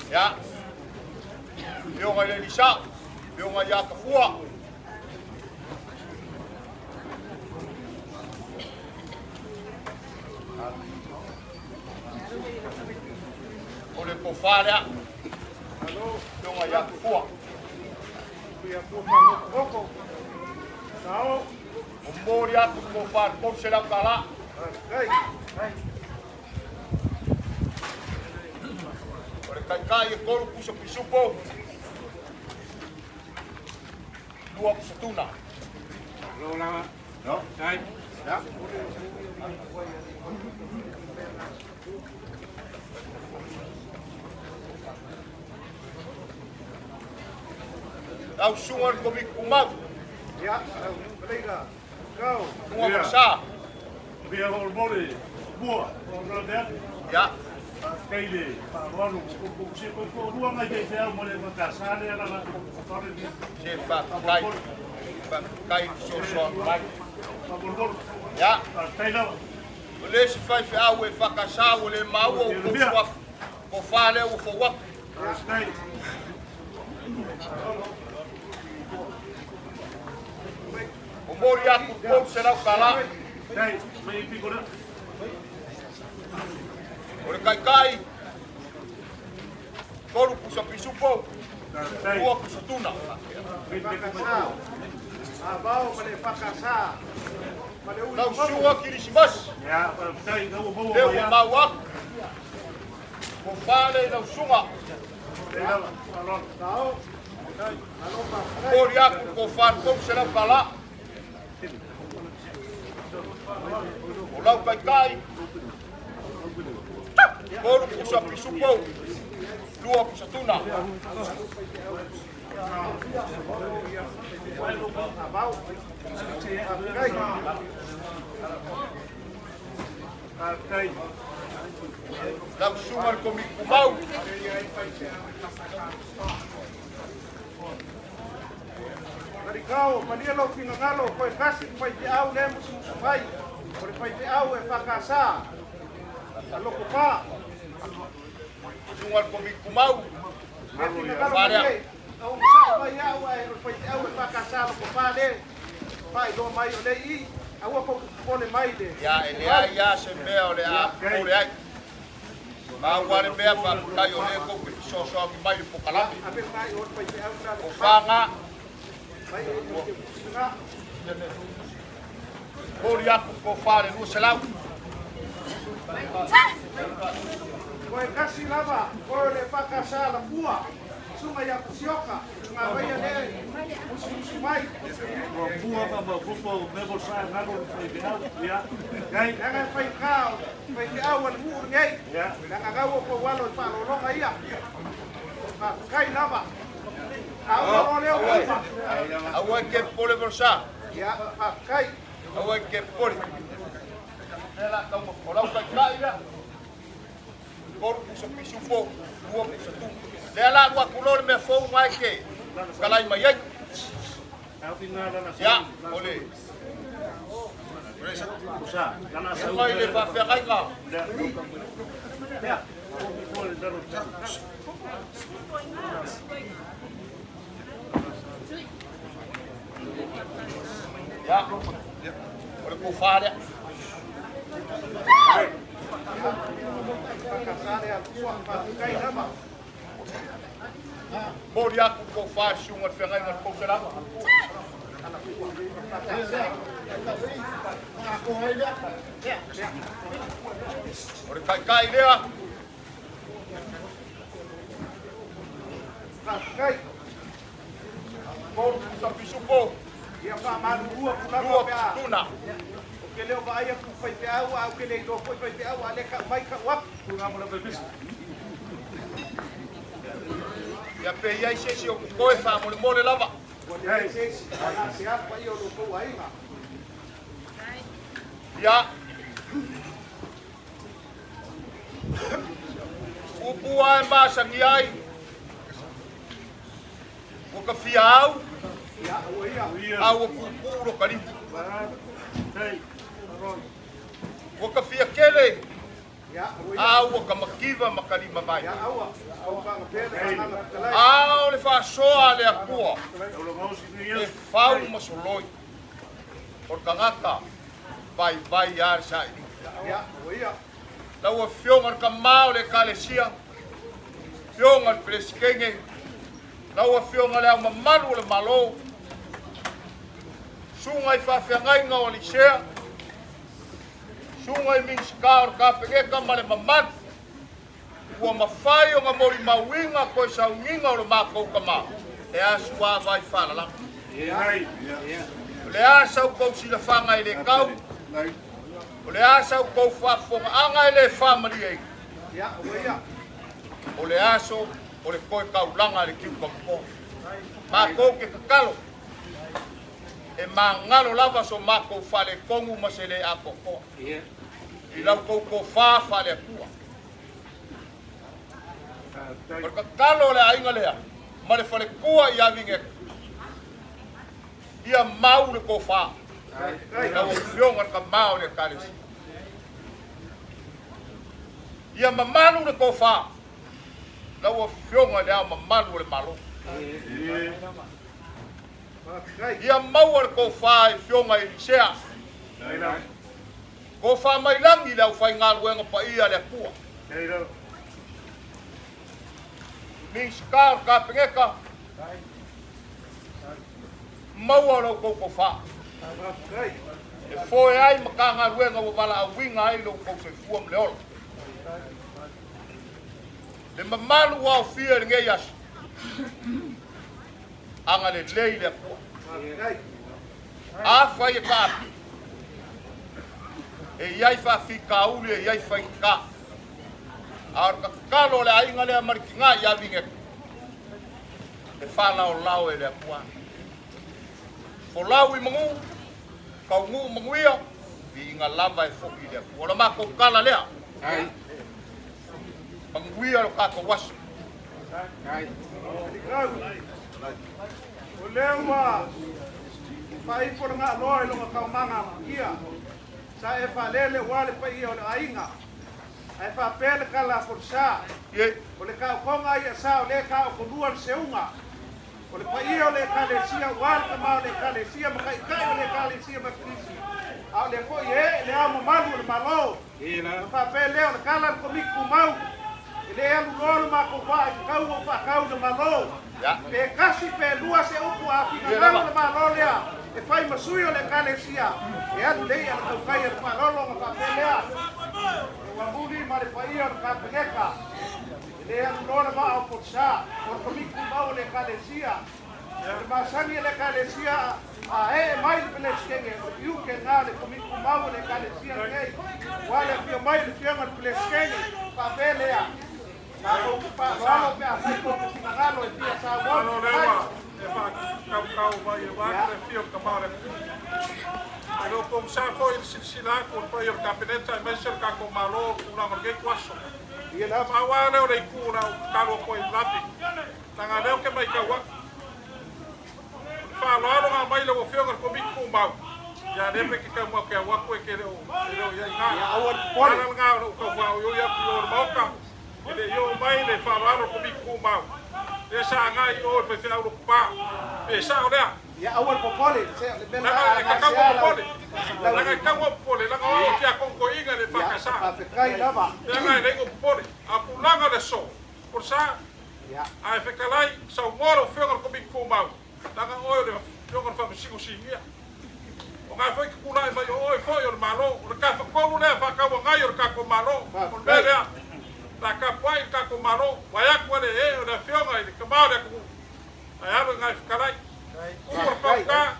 Ia, Afioga i le Elisa, Afioga ia Tafua. O le tofa lea, Afioga ia Tafua. Momoli atu le tofa i le 300 tala. O le taitai e 3 pusa pisupo, 2 pusa tuna. Malo lava. Faafetai. Lau susuga i le Komiti Tumau, Susuga Malesa. Ia. Se faafetai, faafetai i le fesoasoani mai. Ia. O le isi faifeau e EFKS ua le maua ua tou suafa, tofa lea ua fou atu. Momoli atu le 300 tala. O le taitai, 3 pusa pisupo, 2 pusa tuna. Lau susuga Kirisimasi, lea ua maua atu, tofa lea i lau susuga. Momoli atu le tofa i le 300 tala. O lau taitai, 3 pusa pisupo, 2 pusa tuna. Lau susuga i le Komiti Tumau, Marikao, malia lou finagalo, koe kasi le faifeau le musumusu mai, o le faifeau e FKS, a Lokopa. Susuga i le Komiti Tumau, Le finagalo Tofa lea. malie, na onosai mai au ae o le faifeau e FKS a Lokopa le faailoa mai o le i, aua kou popole mai le. Ia, e leai lava se mea o le a popole ai. Pau lava le mea, faafetai o lea tou te fesoasoani mai i le polokalame. Ave mai o le faifeau na O Lokopa. faga, Mai o le faifeau. momoli atu le tofa i le 200. Koe kasi lava, koe o le EFKS a Lapua, susuga ia Pusioka, tugavaia le musumusu mai. Leaga e faigā o faifeau a le nuu lenei, leaga gau o kou alo i faalologa ia. Faafetai lava. A uma loa lea o uma. Aua e te popole Valsa. Ia, faafetai. Aua e te popole. Lea la tau o lau taitai lea. 3 pusa pisupo, 2 pusa tuna. Lea la alu atu loa le mea fou ma e te talai mai ai. Ia, o le susuga i le faafeagaiga. Ia, o le tofa lea. FKS lea Lapua, faafetai lava. Momoli atu le tofa i le susuga i le feagaiga i le 300. O le taitai lea. Faafetai. 3 pusa pisupo, Ia faamalulua atu lava 2 pe pusa a tuna. te le o vaai atu i faifeau, ae ou te le iloa foi faifeau, a o lea e tau mai tau atu. Ia pe i ai se isi o totoe faamolemole lava. Ua leai se isi, ae na o se a le paia o lo outou aiga. Ia. Upu lava e masani ai, ua ta fia au, a ua puupuu lo ta lima. Ua ta fia tele, a ua ta mativa ma ta lima vaivai. A o le faasoa a le Atua e fau ma soloi, o le tagata vaivai lava le sailiga. Lau Afioga i le Tama o le Ekalesia, Afioga i le Peresetene, lau Afioga i Le Ao Mamalu o le Malo, Susuga i Faafeagaiga o Alisea, Susuga i Minisita o le Kapeneta ma le mamalu, ua mafai ona molimauina toe sauniga o le matou tama e asu ava i faalalaga. O le a sa outou silafaga e le tau, o le a sa outou faafofogaaga e le faamalieina, o le aso o le toe taulaga a le Kiukamotoa. Matou te tatalo e magalo lava so matou faaletonu ma se le atoatoa i la outou tofa faale-Atua. O le tatalo a le aiga lea ma le faletua ia Vineta, ia mau le tofa i lau Afioga le Tama o le Ekalesia. Ia mamalu le tofa lau Afioga i le Ao Mamalu o le Malo. Ia maua le tofa i Afioga i Elisea. Tofa mai lagi le aufaigaluega paia a le Atua. Minisita o le Kapeneta, maua lo outou tofa e foe ai Matagaluega ua valaauina ai lo outou soifua ma le ola. Le mamalu ua aofia i lenei aso, agalelei le Atua. Afai e taapi, e i ai faafitauli, e i ai faigata, a o le tatalo a le aiga lea ma le tina ia Vineta, e faalaolao e le Atua. Folau i manu, taunuu manuia, viiga lava e foi i le Atua. O le matou tala lea. Manuia lo tatou aso. O lea ua faaifo le gaaloa i lona taumaga ia sa e faalele aua le paia o le aiga. Ae faapea le tala a Folasa, o le taotoga ia sa o lea e taotolua le seuga. O le paia o le Ekalesia aua le tama o le Ekalesia ma taitai o le Ekalesia Metotisi, a o lea foi e ee le Ao Mamalu o le Malo. Ona faapea lea, o le tala a le Komiti Tumau, e le alu loa le matou vaa i le tau ua faatau i le Malo. Pe tasi pe lua se upu a finagalo le Malo lea e fai ma sui o le Ekalesia, e alu le i'a le tautai a le faalolo. Ona faapea lea, e ua muli ma le paia o le Kapeneta. E le alu loa le vaa o Folasa, o le Komiti Tumau o le Ekalesia. O le masani a le Ekalesia a ee mai le Peresetene, o le tiute lena o le Komiti Tumau o le Ekalesia lenei. Ua le afio mai le Afioga i le Peresetene, faapea lea, matou te faaaloalo pe afai tou te finagalo e fia saunoa Malo lea ua e faatautau mai aua le afio o le Tama o le Atunuu. E le o pogisa foi i le silasila atu o le paia o le Kapeneta aemaise o le tatou Malo i le tulaga o lenei ituaso. Pau lava lea o le itu o le a ou tatalo atu ai i le lape, leaga o lea ou te matau atu, o le faaaloalo na aumai i lau Afioga i le Komiti Tumau, ia lea pe te tau matou te au atu e te le o i ai i ina. O le ala lena o lou tau faaoioi atu i o i le Maota, e le i oo mai le faaaloalo a le Komiti Tumau, lea sa agai i o i le faifeau lotopa. Pe sao lea? Ia aua le popole, se o le mea lena. Leaga e tatau ona popole. Leaga e tatau ona popole, leaga o au o tiakono toeaina i le EFKS. Faafetai lava. Leaga e leai no popole. A o tulaga o le aso, o le sa, ae fetalai, saunoa lau Afioga i le Komiti Tumau, leaga oe o le Afioga i le Faamasino Sinia. O na foi e te tulai mai o oe foi o le Malo. O le tafatolu lea faatauagai o le tatou Malo. O le mea lea, o le a tapuai le tatou Malo, vaeatu e le ee o le Afioga i le Tama o le atunuu. Ae alu i nai fetalai. Upu a le Paota,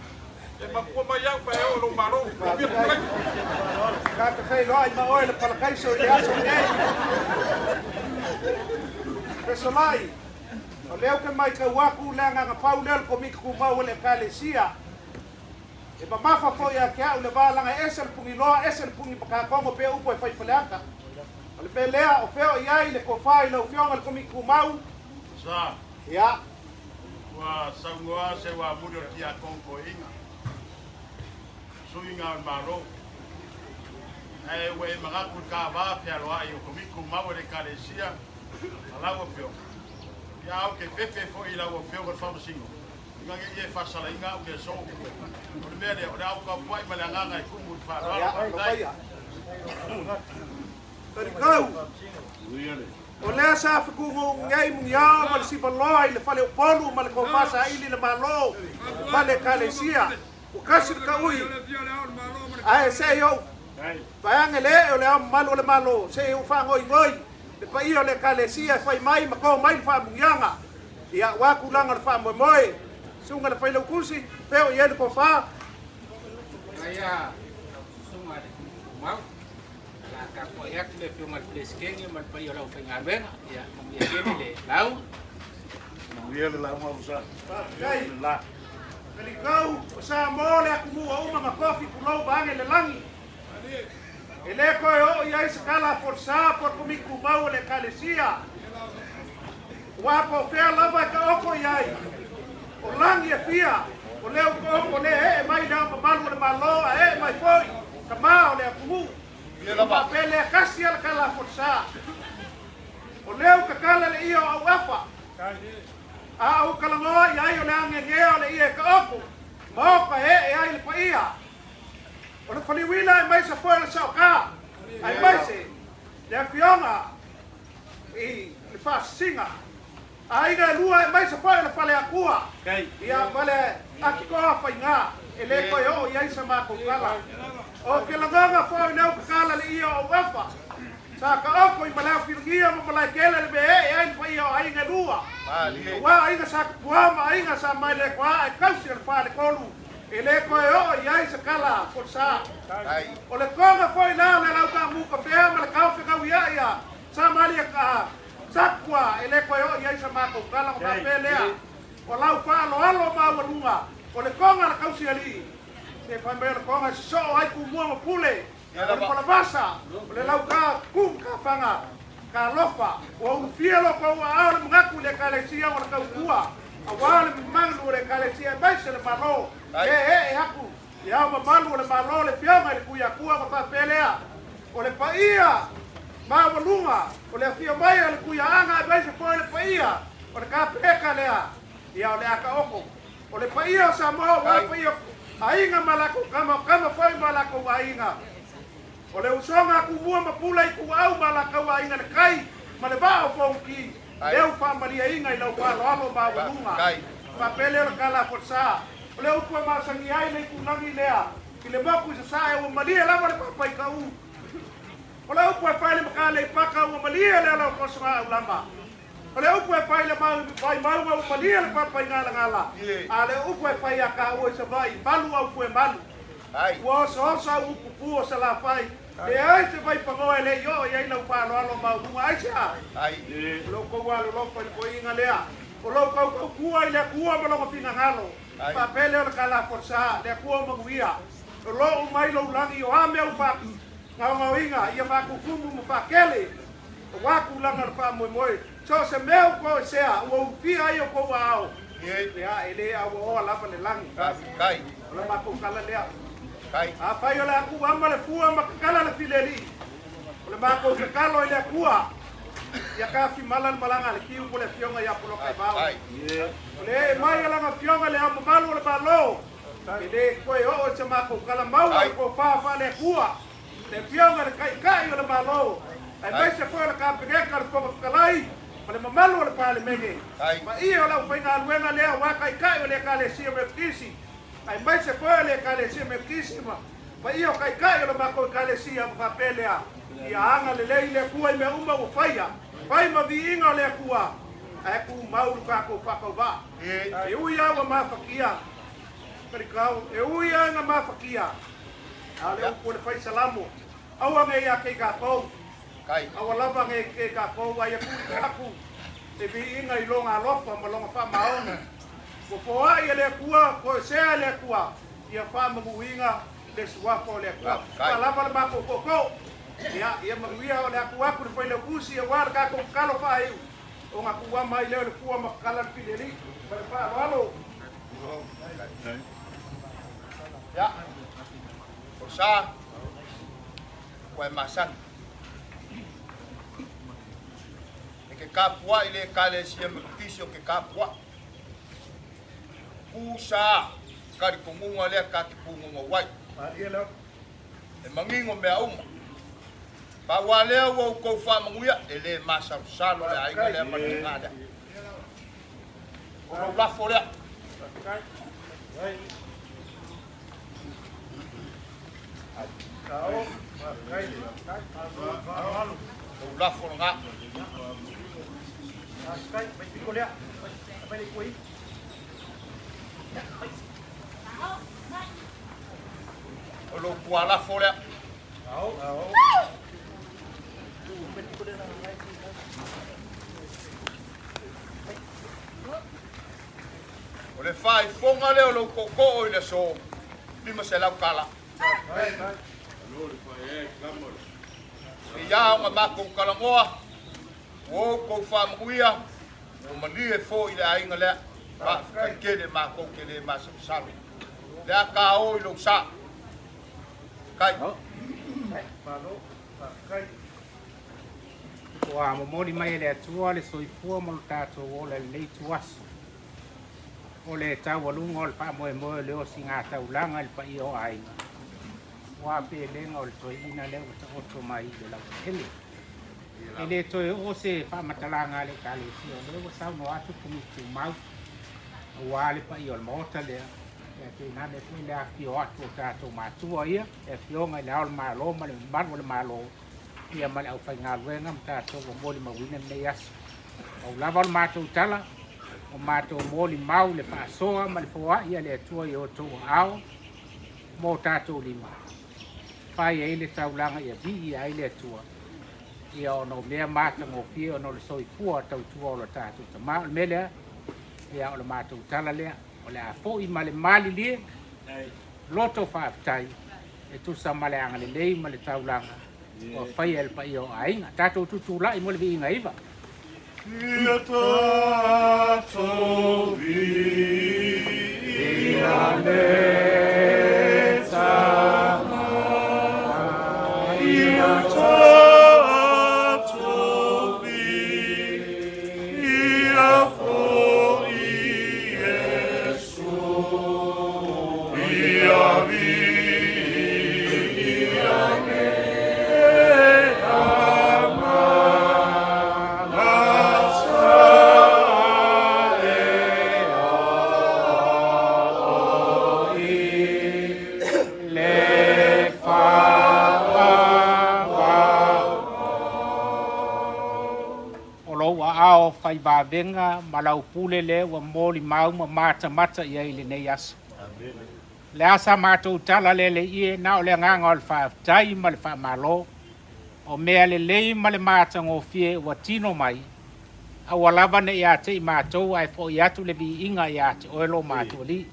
e matua. ua mai au pe a e oo i lou Malo. Manuia le Fetalaiga. Ta te feiloai ma oe le Parakaiso i le aso lenei. Fesolai, o lea ou te matau atu le agaga pau lea o le Komiti Tumau o le Ekalesia. E mamafa foi ia te au le va laga e ese le puniloa ese le puni matatogo pei o upu e fai i Faleata. O le mea lea, o fea o i ai le tofa i lau Afioga i le Komiti Tumau? Sa. Ia. Ua saunoa se uamuli o le Tiakono Toeaina, suiga o le Malo. Ae ua e manatu i le ta va fealoai o Komiti Tumau a le Ekalesia ma lau Afioga. Ia a ou te fefe foi i lau Afioga i le Faamasino, ina ne i e faasalaina au i le aso. O le mea lea, o le a ou tapuai ma le agaga e tumu i le faaaloalo. Faafetai. Talikau, o lea sa fetuunuu nei Muniao ma le Sivaloa i le fale Upolu ma le tofa saili i le Malo ma le Ekalesia. Ua kasi le taui, ae se i ou vaeane le ee o le Ao Mamalu o le Malo, se i ou faanoinoi le paia o le Ekalesia e fai mai ma to mai le faamuniaga. Ia, aua tulaga o le faamoemoe, Susuga i le Failautusi, pea o i ai le tofa. Aia lau Susuga i le Tumau, o le a tapuai atu le Afioga i le Peresetene ma le paia o le aufaigaluega. Ia, manuia tele le lauga. Manuia le lauga Usa. Faafetai. Kalikau o Samoa le atunuu ua uma na tofi pulou vaeane le lagi. E le toe oo i ai se tala a folasa po o le Komiti Tumau o le Ekalesia. Aua po o fea lava e taoto i ai, o lagi e fia, o lea ua taoto lea e ee mai le Ao Mamalu o le Malo a ee mai foi tama o le atunuu. Ua faapea lea tasi lava le tala a folasa. O lea ua tatala le ia o Auafa, a ou talanoa i ai o le agegea o le ia e taoto, maota e ee ai le paia. O le faliuina aemaise foi o le saoka, aemaise le afioga i le faasisiga a aiga e lua aemaise foi o le faleatua, ia ma le atitoa faiga e le toe oo i ai sa matou tala. O ke lagona foi lea ua tatala le ia o Auafa, sa taoto i Malaeafilagia ma Malaekele le mea ee ai le paia o aiga e lua, aua aiga sa Tupua ma aiga sa Maelekoa e tausi o le faletolu. E le toe oo i ai se tala a Folasa. O le toga foi la o le lautaamu kafea ma le taofegau ia ia sa malie ka Sakua e le toe oo i ai sa matou tala ona faapea lea, o lau faaaloalo maualuga, o le toga a le tausialii, se fai mai o le toga e sosoo ai Tumua ma Pule, o le palavasa, o le lauta tu ma tafaga. Talofa, ua ulufia lo tou aao le manatu i le Ekalesia o le tautua, aua le mamalu o le Ekalesia aemaise le Malo, e ee atu i ao mamalu o le Malo le Afioga i le Tuiatua ma faapea lea, o le paia maualuga o le afio mai a le Tuiaaga aemaise foi le paia o le Kapeneta lea, ia o le a taoto. O le paia o Samoa aua paia o aiga ma latou tama, o tama foi ma latou aiga. O le usoga a Tumua ma Pule i Tuaau ma Alataua Aiga le Tai ma le Vaa o Fonoti, lea ua faamalieina i lau faaaloalo maualuga. Faapea lea o le tala a Folasa. O le upu e masani ai le itulagi lea i le motu i Sasae ua malie lava le papai tau. O le upu e fai i le Mataleipaka ua malie le ala o Tosoga-aulama. O le upu e fai i le Vaimauga ua malie le papai galagala, a o le upu e fai ia taua i Savaii, malu au fue malu. Ua osooso au upu pu o Salafai, leai se vaipanoa e le i oo i ai lau faaaloalo maualuga. Aisea? O lo outou alolofa i le toeaina lea, o lo outou tautua i le Atua ma Lona finagalo. Faapea lea o le Kalafolasa, le Atua o manuia, o lo o mai lou lagi, o a mea ua faagaogaoina, ia faatutumu ma faatele. Aua tulaga o le faamoemoe, so o se mea ua toesea, ua ulufia ai outou aao, ia, e le auaoa lava le lagi. O le matou tala lea. Afai o le a tuu ama le fua ma tatala le filelii, o le matou tatalo i le Atua, ia tafimala le malaga a le tiu po le Afioga ia Polokaivao. O le ee mai a Lana Afioga i le Ao Mamalu o le Malo, e le toe oo i se matou tala maua i le tofa faale-Atua. Le Afioga i le Taitai o le Malo, aemaise foi o le Kapeneta, le Fofoga Fetalai ma le mamalu o le Palemene, paia o le aufaigaluega lea aua Taitai o le Ekalesia Metotisi, aemaise foi o le Ekalesia Metotisi ma paia o Taitai o le matou Ekalesia ma faapea lea, ia agalelei le Atua i mea uma ua faia, fai ma viiga o le Atua, ae tumau lo tatou faatauvaa. E ui lava ua mafatia. Kalikau, e ui lava ina mafatia, a o le upu a le fai Salamo, Aua ne i ia te i tatou, aua lava ne i te i tatou, a ia tuuina atu le viiga i Lona alofa ma Lona faamaoni. Ua foai e le Atua, toesea e le Atua, ia faamanuiina le suafa o le Atua. Ua lava le matou tootoo. Ia, ia manuia o le a tuu atu i le Failautusi aua le tatou tatalo faaiu, ona tuuama ai lea o le fua ma tatala le filialii. Ma le faaaloalo. Ia, o sa ua e masani. E ke kapuaʻi le Ekalesia Metotisi o ke kapuaʻi. Ku sa kalikonuga lea ka te pūnono wai. E manino mea uma. Pau lava lea ua outou faamanuia, e le masalosalo le aiga lea ma le tina lea. O lou lafo lea. Lou lafo lena. O lou tualafo lea. O le faaifoga lea o lou tootoo i le aso 500 tala. E ia ona matou talanoa, ua outou faamanuia, ua malie foi le aiga lea. Faafetai tele matou te le masalosalo. Le a ta o i lou sa. Kai. Ua momoli mai e le Atua le soifua ma lo tatou ola i lenei ituaso. O le taualuga o le faamoemoe o le osiga taulaga i le paia o aiga, ua pelega o le toeaina lea ua taoto mai i le laueleele. E le toe oo se faamatalaga a le Ekalesia, o lea ua saunoa atu le Komiti Tumau aua le paia o le Maota lea, ia tainane foi le afifio atu o tatou matua ia, le Afioga i Le Ao o le Malo ma le mamalu o le Malo, ia ma le aufaigaluega ma tatou ua molimauina lenei aso. Pau lava o le matou tala, o matou molimau le faasoa ma le foai a le Atua i outou aao ma o tatou lima, fai ai le taulaga ia viia ai le Atua, ia ona o mea matagofie ona o le soifua tautua o lo tatou Tama. O le mea lea, ia o le matou tala lea, o le a foi ma le malilie loto faafetai e tusa ma le agalelei ma le taulaga ua faia e le paia o aiga. Tatou tutulai mo le viiga iva. Ia tatou viia le Tama, ia tatou viia foi Iesu, ia viia le Agaga sa e oo i le faavavau. O lou aao fai vavega ma lau pule lea ua molimau ma matamata i ai i lenei aso. Le a sa matou tala lele ie, na o le agaga o le faafetai ma le faamalo, o mea lelei ma le matagofie ua tino mai, aua lava ne i ate i matou ae fo'i atu le viiga ia te oe lo matou Alii.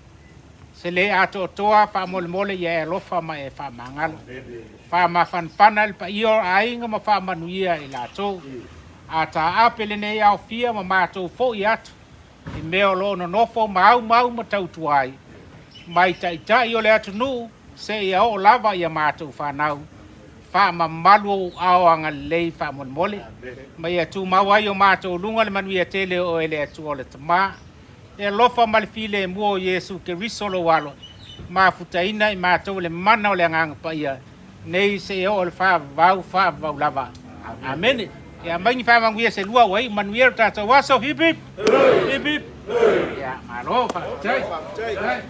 Se le atoatoa faamolemole ia e alofa ma e faamagalo. Faamafanafana le paia o aiga ma faamanuia i latou. A taape lenei aofia ma matou fo'i atu i mea o lo o nonofo ma aumau ma tautua ai, mai taitai o le atunuu seia oo lava i a matou fanau, faamamalu ou aao agalelei faamolemole, ma ia tumau ai o matou luga le manuia tele o oe le Atua o le Tama, le alofa ma le filemu o Iesu Keriso lou Alo, mafutaina i matou le mana o le Agaga Paia, nei seia oo i le faavavau faavavau lava. Amene. Ia mai ni faamanuia se lua ua iu manuia lo tatou aso. Hip hip. Hip hip. Ia malo faafetai. Faafetai.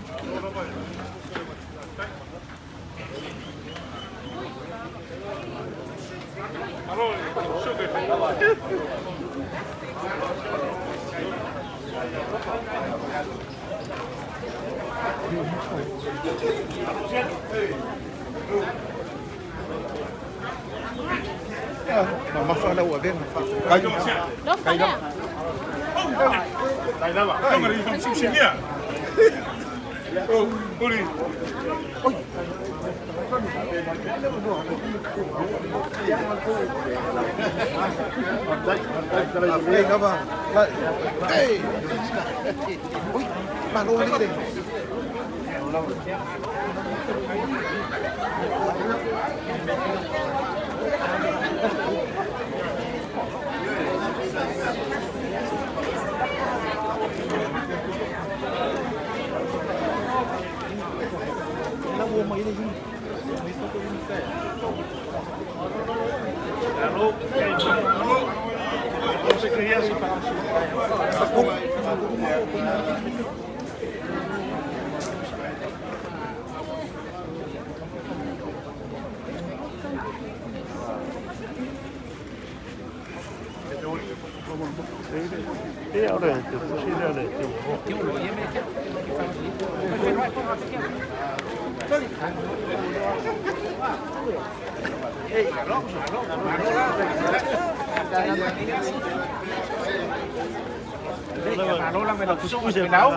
Mamafa lau avega. Lofa lea. Ei lava. Ei. Oi, malo ali le. Malo la me la puso lau.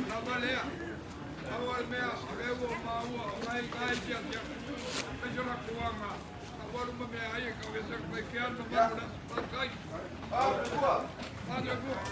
Lava lea, pau o le mea o lea ua maua o nai nai tiatia aemaise o latou aga taualu ma meaai e kavese atu mai ke ana malu le aso faafetai. Faafetai.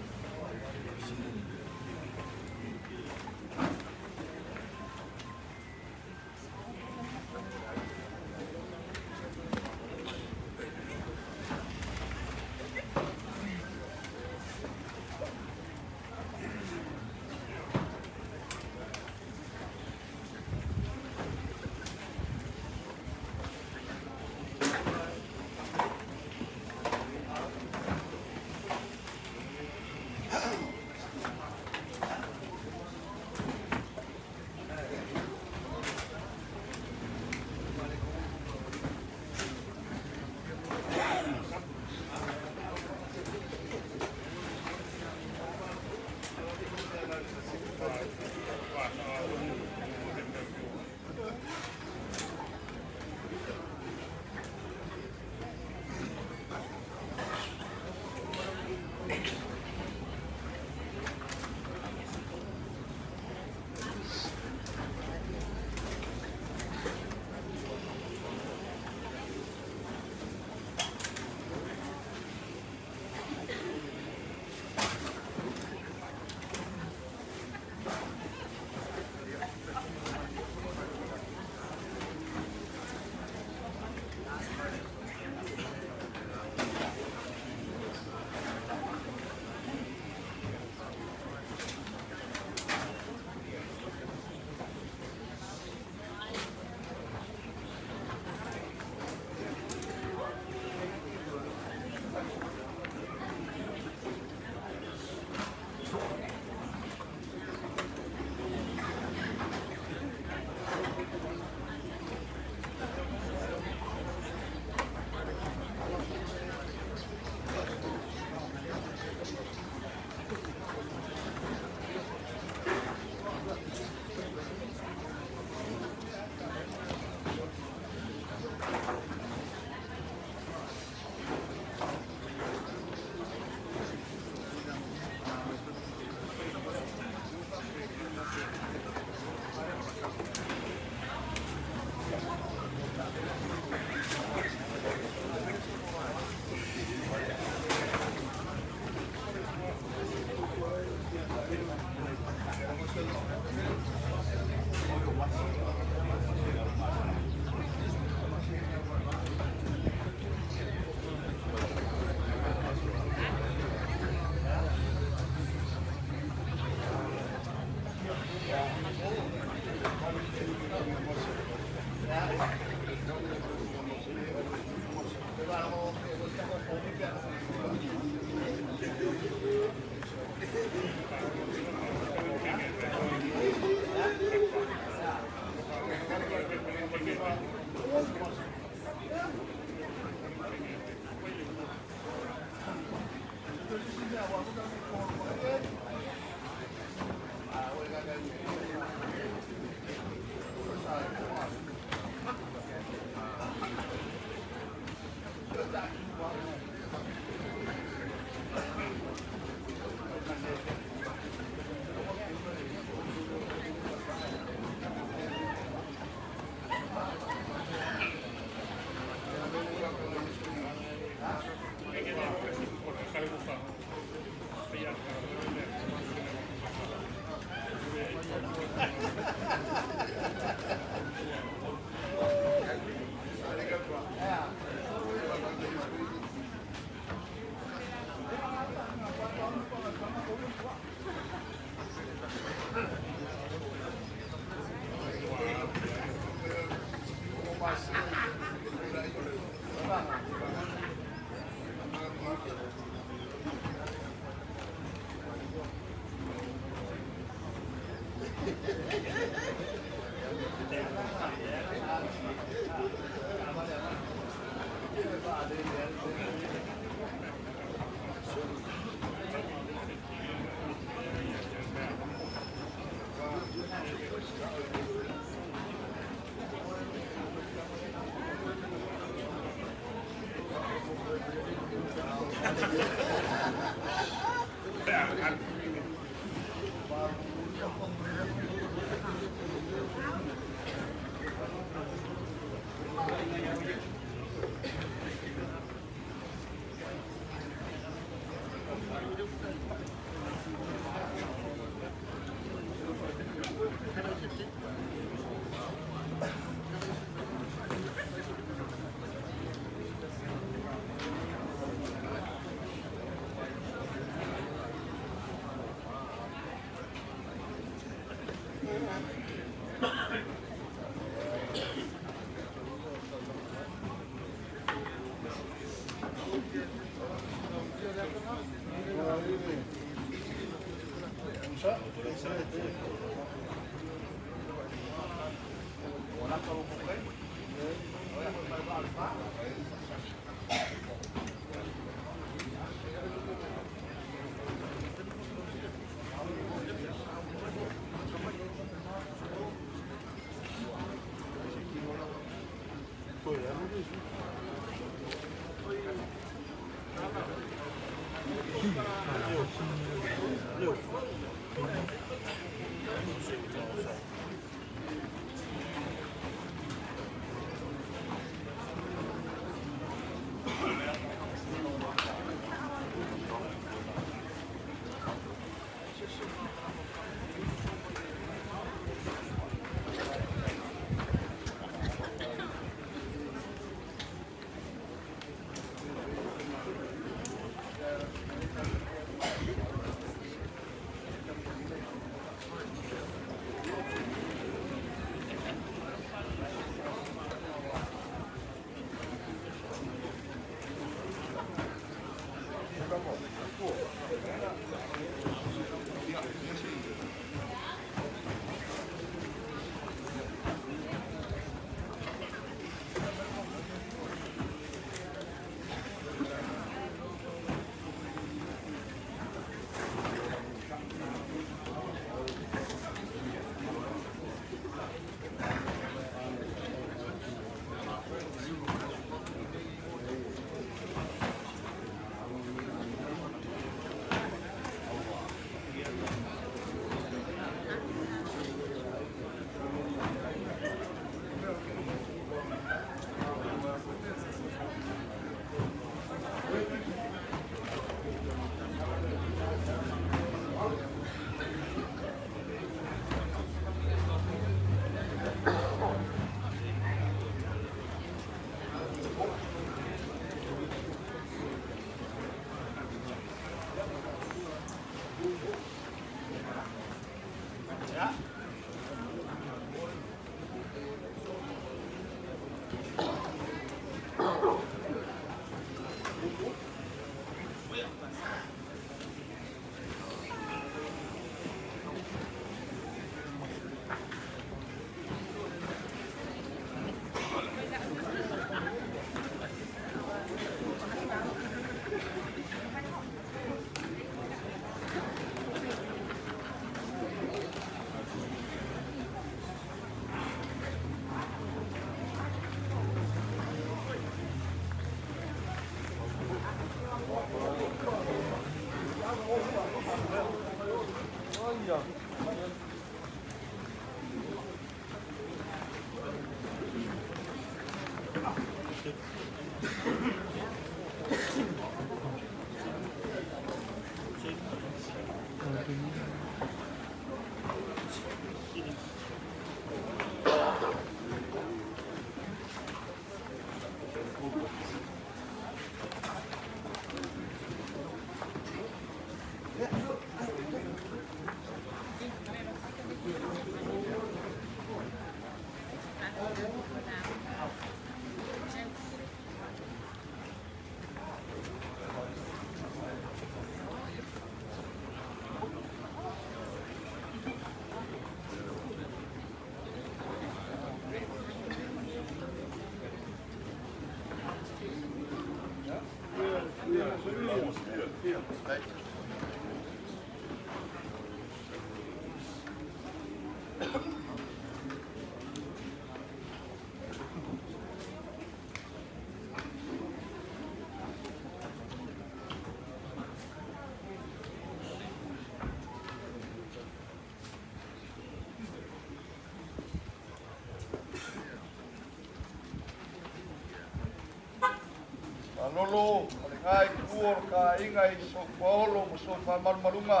Malolo ma le gai tu o le kāinga i Sopaolo ma so faamalumaluga.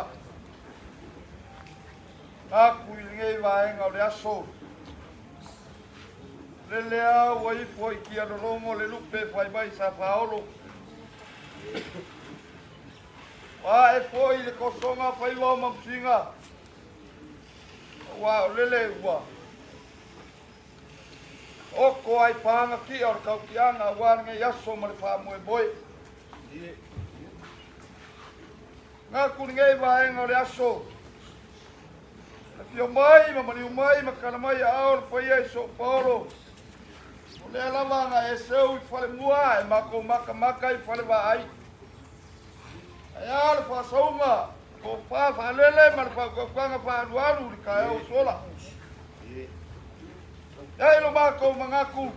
Aku i lenei vaega o le aso. Lele a ua ifo i kia lologo le lupe fai mai sa faolo. Ua ae foi le kosoga faiva o mamusiga. Ua o lele ua oko ai pāga kia o le kautiaga aua lenei aso ma le faamoemoe. Gaku lenei vaega o le aso. Afio mai ma maliu mai ma kana mai a ao le paia i so Paolo. O lea lava na e seu i fale mua e mako maka maka i fale vaai. Ai a le faasauga o fa faalele ma le faaukaukanga faaalualu i le taeao ua sola. E lo makou manatu,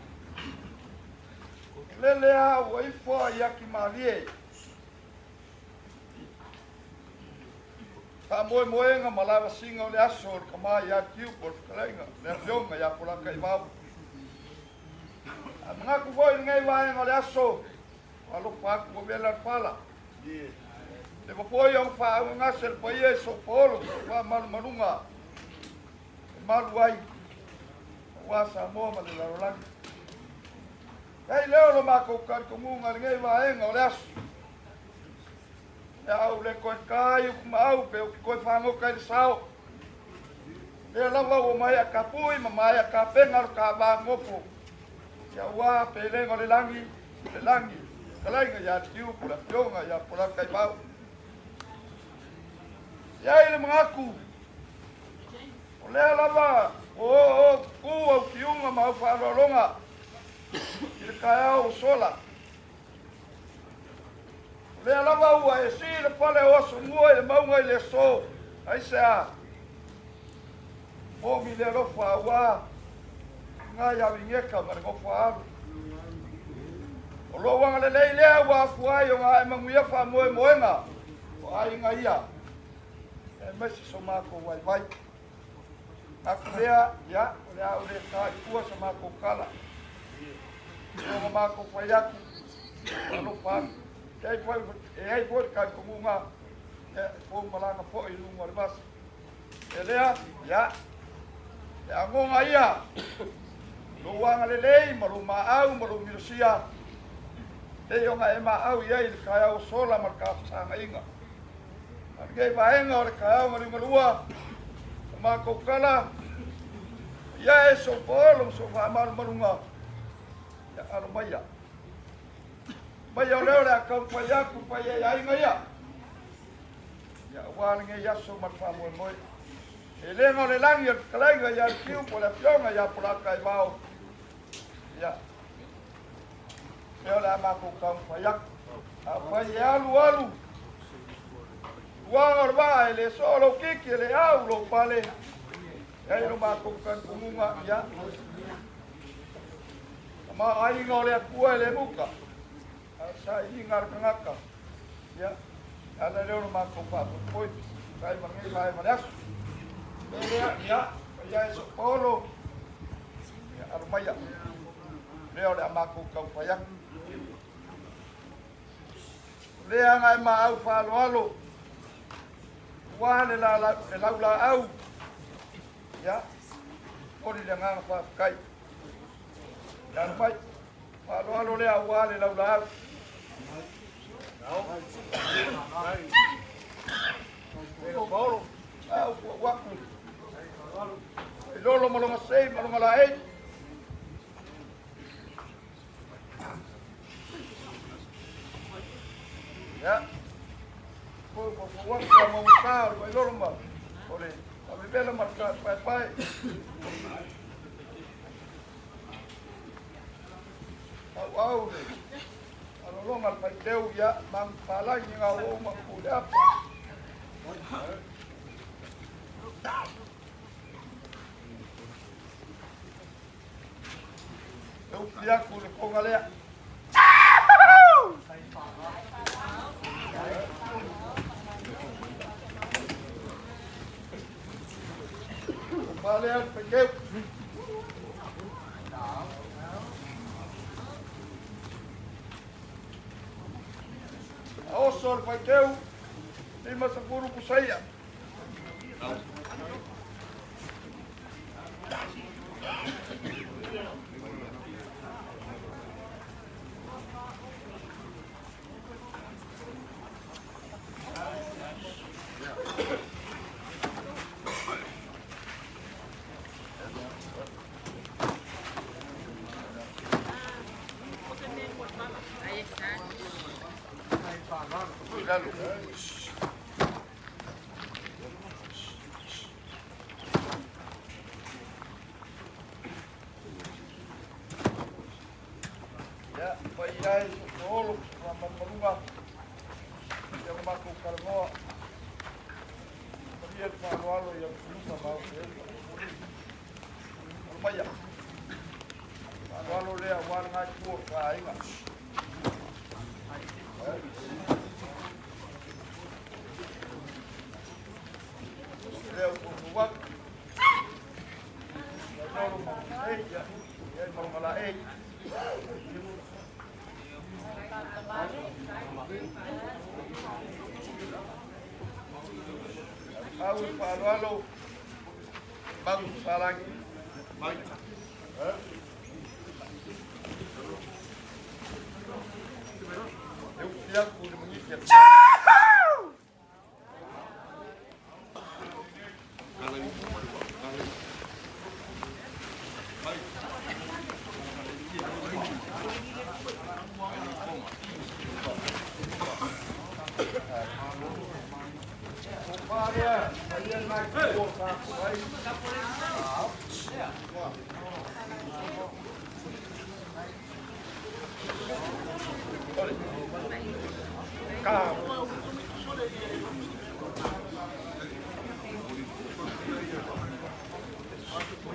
lele a ua ifo a i aki malie. Faamoemoega ma lavasiga o le aso o le kamā ia Tiu po o le fetalaiga, le afioga ia Polataivao. A manatu foi i lenei vaega o le aso, alofa atu ua vela le pala. Le foi ona faaauagase le paia i Sopaolo, so faamalumaluga e malu ai aua Samoa ma le lalolagi. Ei leo lo makou talitonuga i lenei vaega o le aso. E au le koe kai uku ma au pe uku koe whangoka i le sao. Lea lava ua mai a kapui ma mai a kapenga lo ka vangofo. Ia ua pe lenga o le langi, le langi. Kalainga ia tiu po le afioga ia Polataivao. Ia i le mangaku, o lea lava o o o ku au kiunga ma au whaaloaloga i le taeao ua sola. O lea lava ua e sii le pale o aso mua i le mauga i le aso, aisea? Momi le alofa aua ngā iawingeka ma le nofo alu. O lou agalelei lea ua afua ai o ngā e manuia faamoemoega o aiga ia, aemaise so matou vaivai. Aku lea, ia, o le a ou le ta i tua sa matou tala. O nga matou fai atu, alofa atu. E ai foi, e ai foi le talitonuga, e fou malaga foi i luga o le vasa. E lea, ia, e agoga ia, lou agalelei ma lou maau ma lou milosia, pei ona e maau i ai i le taeao ua sola ma le tafesagaiga. A lenei vaega o le taeao maliumalua, o matou tala, ia e sou paolo ma sou faamalumaluga, ia alo maia. Maia o lea o le a taumafai atu paia i aiga ia. Ia aua lenei aso ma le faamoemoe. E le na o le lagi o le fetalaiga ia Tiu po o le afioga ia Polataivao. Ia, lea o le a matou taumafai atu. Afai e alu alu, tuaga o le vaa e le soo lou kiki, e le au lou pale, e ai lo matou talitonuga, ia, tamaoaiga o le Atua e le muta, a o sailiga a le tagata, ia, e ala lea o le matou faafoefoe, sai ma lenei vaega o le aso. Mea lea, ia, paia e So'opaolo, ia alo maia, lea o le a matou taumafai atu. O lea aga e maau faaaloalo, aua le le laulaau, ia, momoli le agaga faafetai. Ia alo mai, faaaloalo lea aua le laulaau. Paolo, au ua atu. I lolo ma longa sei ma longa laei. Ia. Ko ko ko atu ka mau ka o le lolo ma o le avevela ma ka pae pae. Au au le alolonga le faiteu ia mang palai ni ngā o ma ku le apa. E ufi aku le konga lea. O palea le faiteu. A oso le faiteu, 50 pusaia. Ia, pai ai so olo ma malumaluga ia ma matou talanoa. Malia le faaaloalo ia luga ma au Alo maia. Faaaloalo lea aua lena itu o le aiga. Lea ua tuu atu. Lolo ma ei, ia, ia ma longa la ei. Au i faaaloalo, mau palagi. Mai. E ufi aku le manisi a.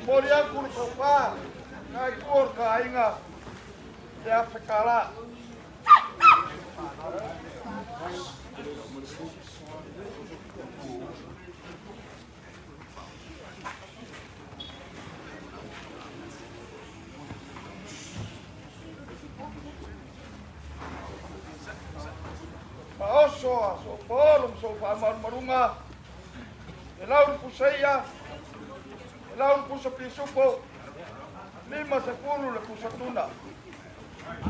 Momoli aku le tofa, ngai tua o le taaiga, le $1,000. Faaoso a So'opaolo ma sou faamalumaluga, e lau le pusa ia, e lau le pusa pisupo, 50 le pusa tuna.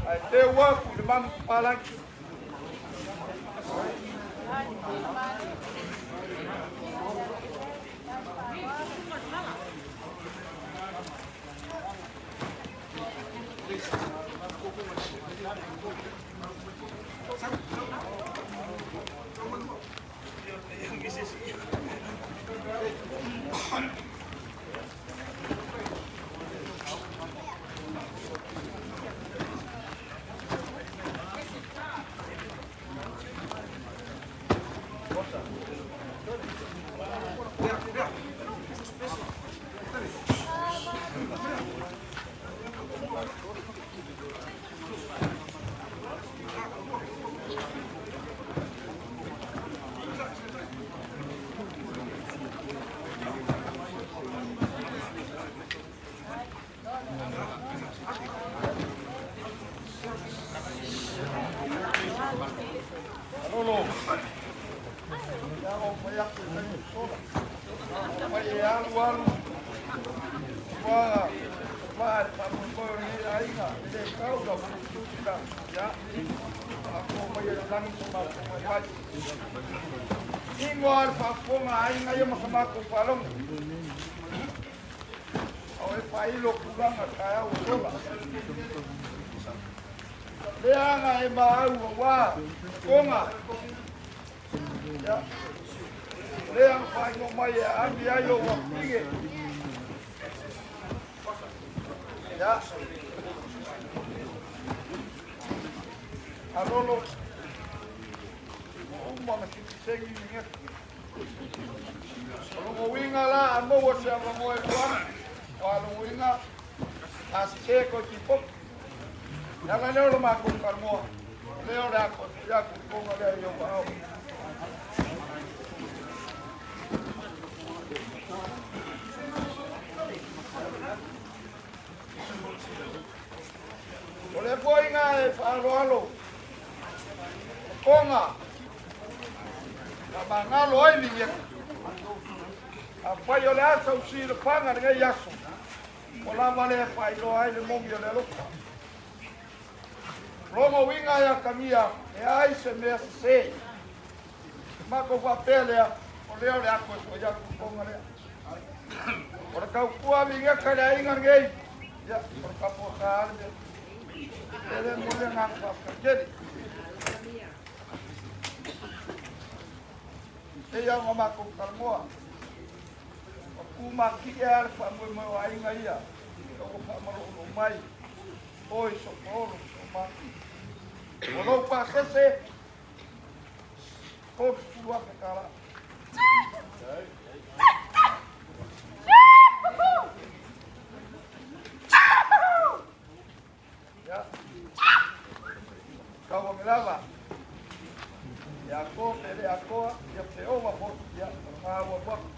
Ae teu aku i le mamu papalagi. Alolo, ia o fai atu i taimi sola. O fai e alu alu, ua vaa le faamoemoe o lenei aiga, e le tau la ua tusi la, ia, faafo mai e le lagi so matou vaivai. Ingo a le faafofoga a aiga ia ma sa matou faalogo. Ao e faailo tulaga taeao ua sola. Leaga e maau aua toga. Ia. Lea na faaigoa mai e aami ai lou afafine. Ia. Alolo. Ua uma ona sitiseni Migeka. O lona uiga la a maua se avanoa e luana, o a lona uiga a sese toe tipoki. Le ala lea o le matou talanoa, o lea o le a toe foi atu i toga lea i ou aao. O lea foi na e faaaloalo toga faamagalo ai Migeka. Afai o le a sau silafaga lenei aso, ua lava lea e faailoa ai le moni o le alofa. Lona uiga e atagia, e ai se mea sese. Matou faapea lea, o lea o le a toe foi atu i toga lea. O le tautua Migeka i le aiga lenei, ia, o le tapuasaa le mea. E le mo le agaga faafetai tele. E ia ona matou talanoa, ua tumatie lava le faamoemoe o aiga ia, ina ua faamaloomaloo mai oe i Sopaolo ma Soomati. O lou pasese, $30,000. Ia. Tau ame lava. Ia atoa pe le atoa, ia pe ova foi, ia o le maua atu atu.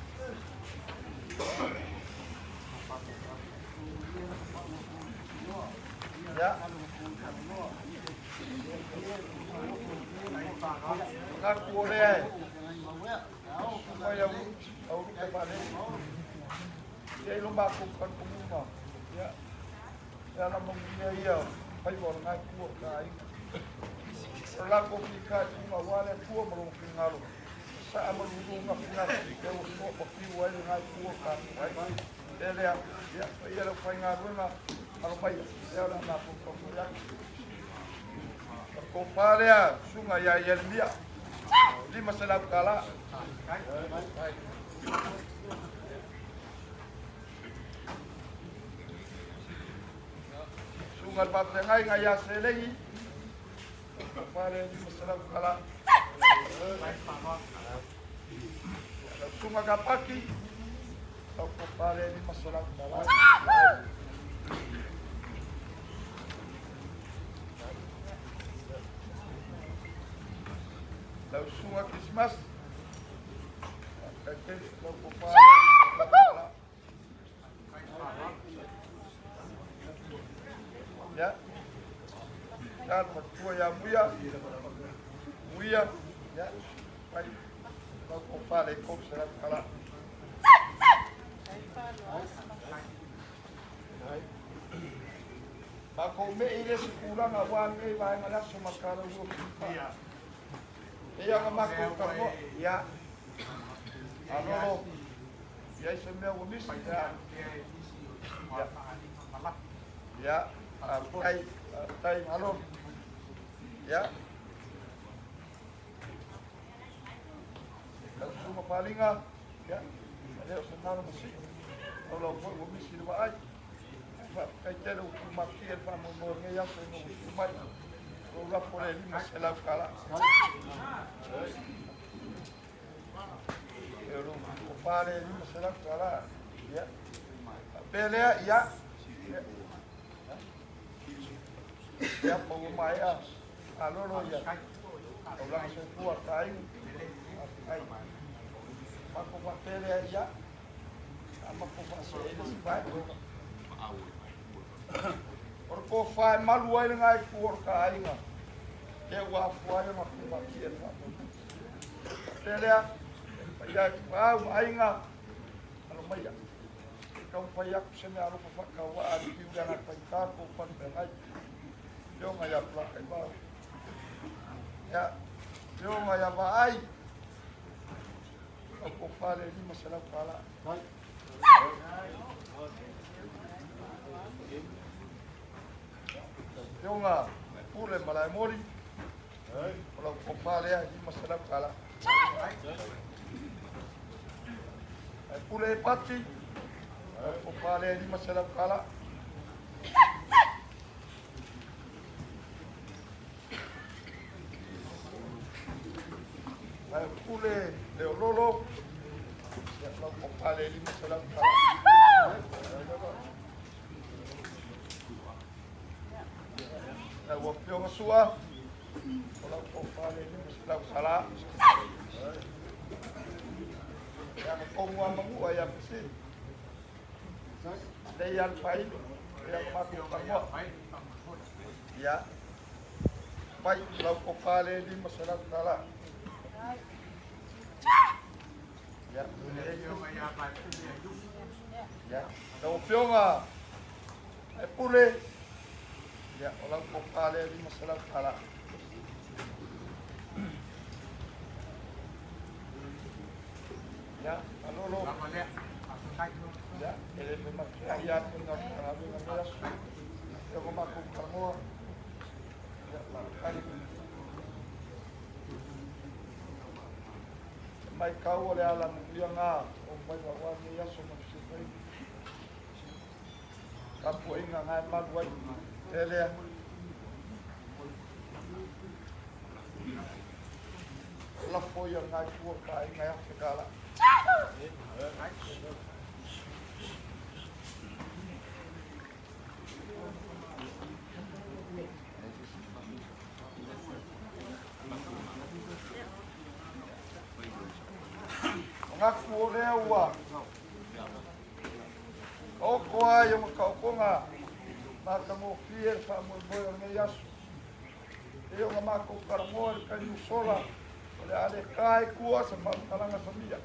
Ia. Manatu o lea e mai au au lupe faalele. Ia i lo matou talitonuga. Ia. E ala manuia ia faiva o lena itu o ka aiga. O le latou fitaituga aua le Atua ma lona finagalo, sasaa ma luluga finagalo lea ua soa ma fiu ai lena itu o ka aiga. E lea, ia, paia le aufaigaluega, alo maia, lea o le a matou taumafai atu. O le tofa lea, susuga ia Ieremia, $500. Susuga i le faafeagaiga ia Selegi, fale $500. Lau susuga Kapaki, lau fale $500. Lau susuga Christmas, lau fale $500. Ia. Ia, le matua ia Muia. Muia. Ia. Mai. Lau kofa le $300. Matou mei le isi tulaga aua lenei vaega le aso ma tala ua kupa. Ia na matou talanoa. Ia. Alolo. I ai se mea ua misi. Ia. Ia. Faafetai. Faafetai malo. Ia. Lau susuga Paliga. Ia. E le o se nalo masii. O lau foi ua misi le vaai. Faafetai tele ua tumatie le faamoemoe o lenei aso ina ua susu mai. Lou lafo le $500. E o lou tofa le $500. Ia. Faapea lea, ia. Ia, ma ua maea alolo ia. Taulaga soifua ka aiga. Faafetai. Matou faapea lea, ia. A matou faasee le isi vaega. O le tofa e malu ai lena itu o le ta aiga. Lea ua afua ai ona tumatie le faamoemoe. Faapea lea, le paia e tupaau ma aiga, alo maia. Se i taumafai atu se meaalofa faatauvaa a le fiu le agai faigata le tou falefeagai. Afioga ia Polataivao. Ia, afioga ia Vaai, lau tofa le $500. Afioga Pule Malaemoli, o lau tofa lea $500. Ae Pule e Pati, lau tofa lea $500. Ae Pule Leololo, lau tofa lea $500. Lau Afioga Sua, o lau tofa le $500. Ia na tonu a manua ia Pesili. Lei al pailo, ia na matou talanoa. Ia, mai lau tofa le $500. Ia, ia, lau Afioga E Pule, ia, o lau tofa lea $500. Ia, malolo. Ia, e le fai mai ia atu ina o le galuega nei aso. Ia, ua matou talanoa. Ia, faafetai. E maitau o le alamanuia na o mai aua nei aso ma le fai. Tapuaiga na e malu ai e lea. Lafo ia ngai tua ka aiga e $1,000. O ngā o lea ua Oko ai o makaokonga matagofie le faamoemoe o lenei aso. E ona matou talanoa i le taimi ua sola, o le a le ta i tua se faamatalaga samia.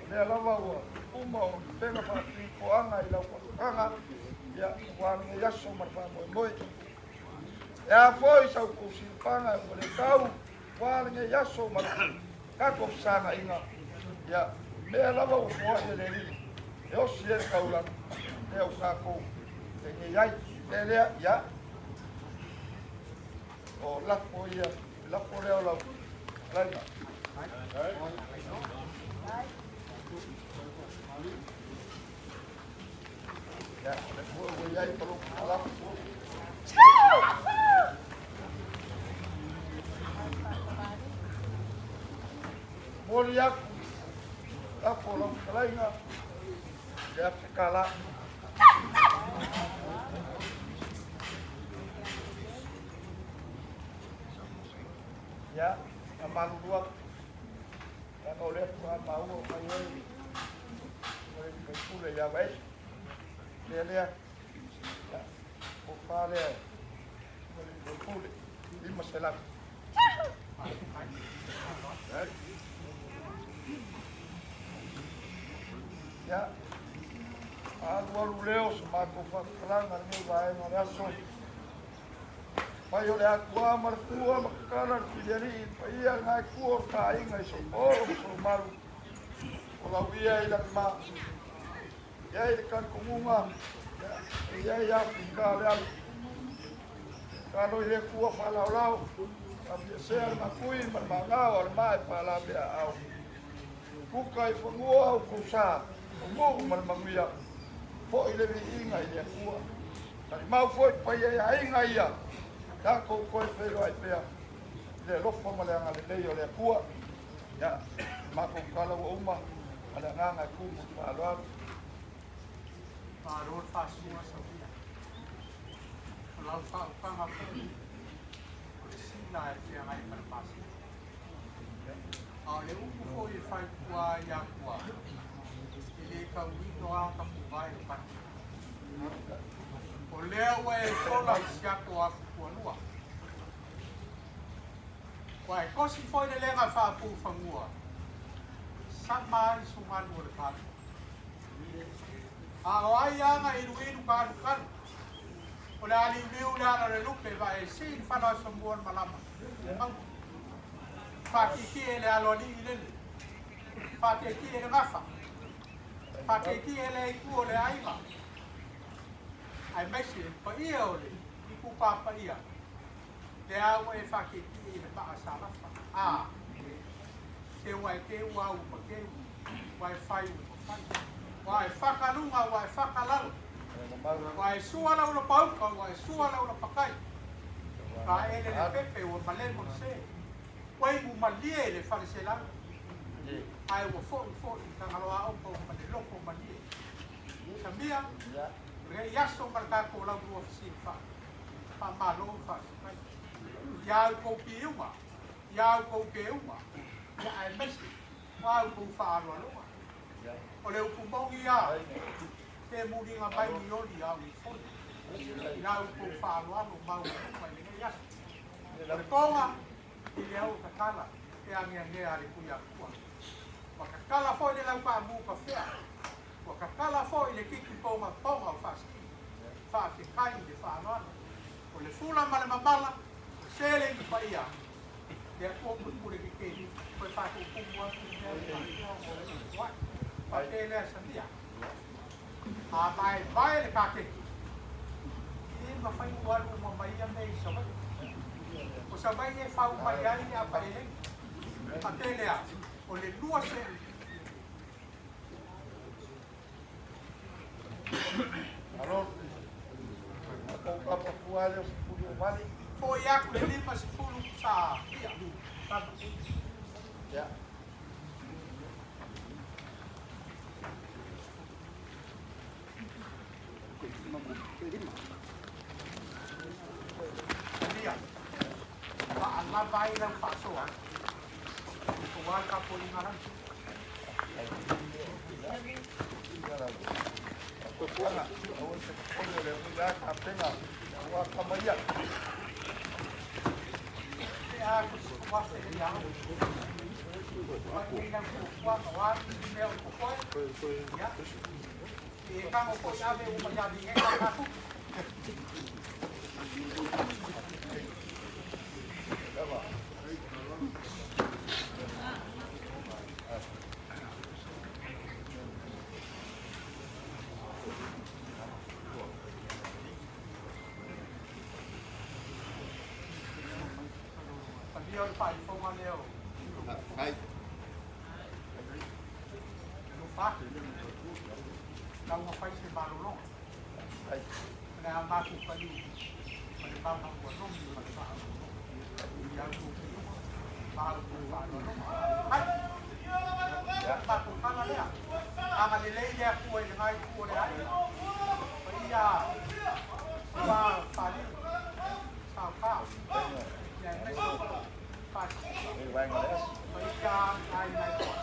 O lea lava ua uma o pega faapitoaga i lau faamatalaga, ia, aua lenei aso ma le faamoemoe. E a foi sa outou siupaga ua le tau, aua lenei aso ma le tatou fesagaiga, ia, mea lava ua foai e le Alii, e osi ai le taulaga, lea ua tatou penei ai. Le lea, ia, o lafo ia, lafo lea o lau laina. Ia, o le fua ua i ai pa lou lafo. Momoli aku lafo o lau fetalaiga le $1,000. Ia, na malulu atu, leaga o lea faatoa maua o mai oe o le sui usufono ia Vaele. Lea lea, ia, o fa lea, o le sui usufono, 500. Ia, alualu lea o se matou faamatalaga i lenei vaega o le aso. Mai o le Atua ma le Fua ma tatala le filialii i le paia le gaetua o le taaiga i Soolo ma Solomalu, o lau ia i lagima. E i ai le talitonuga, e i ai Afrika le alu. Tatalo i le Atua faalaolao, afiasea le makui ma le magao a le mae paalavea aao. Puka i fanua au kousa, o nuu ma le manuia, foi le viiga i le Atua. Talimau foi paia i aiga ia, tatou toe feiloai pea i le alofa ma le agalelei o le Atua. Ia, matou tala ua uma, ma le agaga e tumu i le faaaloalo. Malo le faasua Sauia. O lau faaupaga foi, o le sila e feagai ma le masina. A o le upu foi e fai tua ai atua, e le tauino lava tapuvae o pati. O lea ua e fola i siato afu tualua. Ua e kosi foi le lega faapuufanua, sama ai sugalu o le palua. A o ai aga iluilu kalukalu, o le a liuliu le ala o le lupe ma e sii le fala asomua o le malama i le mauga. Faatietie le aloalii lele, faatietie le gafa, faatietie le itu o le aiga, aemaise le paia o le itupa paia, lea ua e faatietie i le maa sa lafa. A, se ua e teu au ma teu, ua e fai ua fai. Ua e whakaluga, ua e whakalalo. Ua e sua lau la pauka, ua e sua lau la pakai. Ka ele le pepe, ua malemo le se. Ua igu malie le fale se lau. Ae ua foi foi i Tagaloa opo ma le loko malie. Samia, o lenei aso ma le tatou laulua fesili fa. Faamalo ma faafetai. Ia au kou piuga, ia au kou keuga, ia aemaise, ua au kou faaaloaloga. O le upu moni a, te muliga mai ni oli a o ni fono. I la outou faaaloalo maualuga i lenei aso. O le toga i le au tatala te ageagea a le Tuiatua. Ua tatala foi le laupaamu kafea, ua tatala foi le titi pogapoga o Faasili. Faafetai i le faaaloalo. O le fula ma le mamala, o seleni paia, le Atua pulepule tetele, toe faatutumu atu le mea ua faapea ona o le ai. Faapea lea Samia, a vaevae le paketi, e le mafai ona alu uma mai ia mea i Savaii. O Savaii e fau mai ai le apa eleni. Faapea lea, o le 2 sene. Alo. Ou papa fua lea o sefulu o vale. Foi atu le 50 sa fia. Tama. Ia. Samia, faalava ai lau faasoa, aua le tapuaiga lava. Fuafuaga, aua te popole o le umi la tapena, aua kama ia. Pe a tusi afe ia. Mai lau fuafuaga, o a nisi mea o totoe. Ia. E tago foi ave uma ia vingeka tatou. Samia o le faaifoga lea o Ai. Lufa. Tau ma fai se malologa. Ai. O le a matou paliu ma le mama ua nomi ma le faa. Ia au kou piuga, ma au kou faaaloaloga. Ai! Ia. Matou tala lea. Agalelei le Atua i le itu o le aiga. Paia ua faliu. Sao ka. Ia aemaise faasisi. Le vaega le aso. Paia ai nai toa.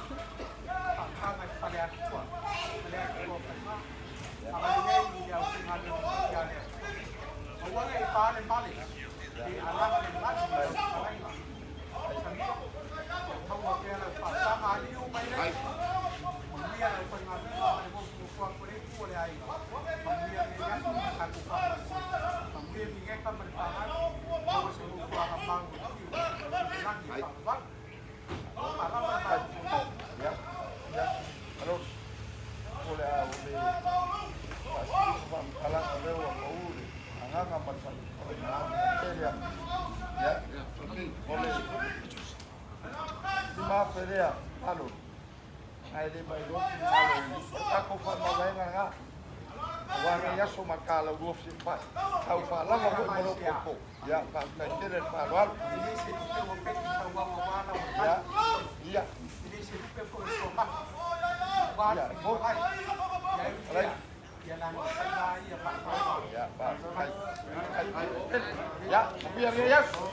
Faataga i fale atua. Fale atua faiga. Agalelei i au faigaluega paia a le Atua. Aua ne i pa le male, pe alaga le lagi i lau fetalaiga. Samia, ia maua pea lau faataga aliu mai lei. Manuia lau faigaluega ma le fuafuaga o le itu o le aiga. Manuia lenei aso ma tatou faamoemoe. Manuia migeka ma le faagalo. Maua se fuafuaga mau o le tiu. I le lagi e faavavau. Faalava le matou. Ia. Ia. Alo. O le a o le faasili se faamatalaga o lea ua pau le agaga ma le faamatalaga. Ia. O le 5,000 lea, alo. Ae le mai loa finagalo i o le tatou faamavaega lena. Aua nei aso ma ta laulua fesilafai. Tau faalava foi ma lou popo. Ia, faafetai tele le faaaloalo. E le se tupe ua peki tauau aua lau Ia, matagi. ia. E le se tupe foi o suamafi. Aua le Ia, faiga foi. malae. Ia eu Alai. lea. Ia lana faiga ia faafaiva. Ia, faafetai. Ia, manuia lenei aso.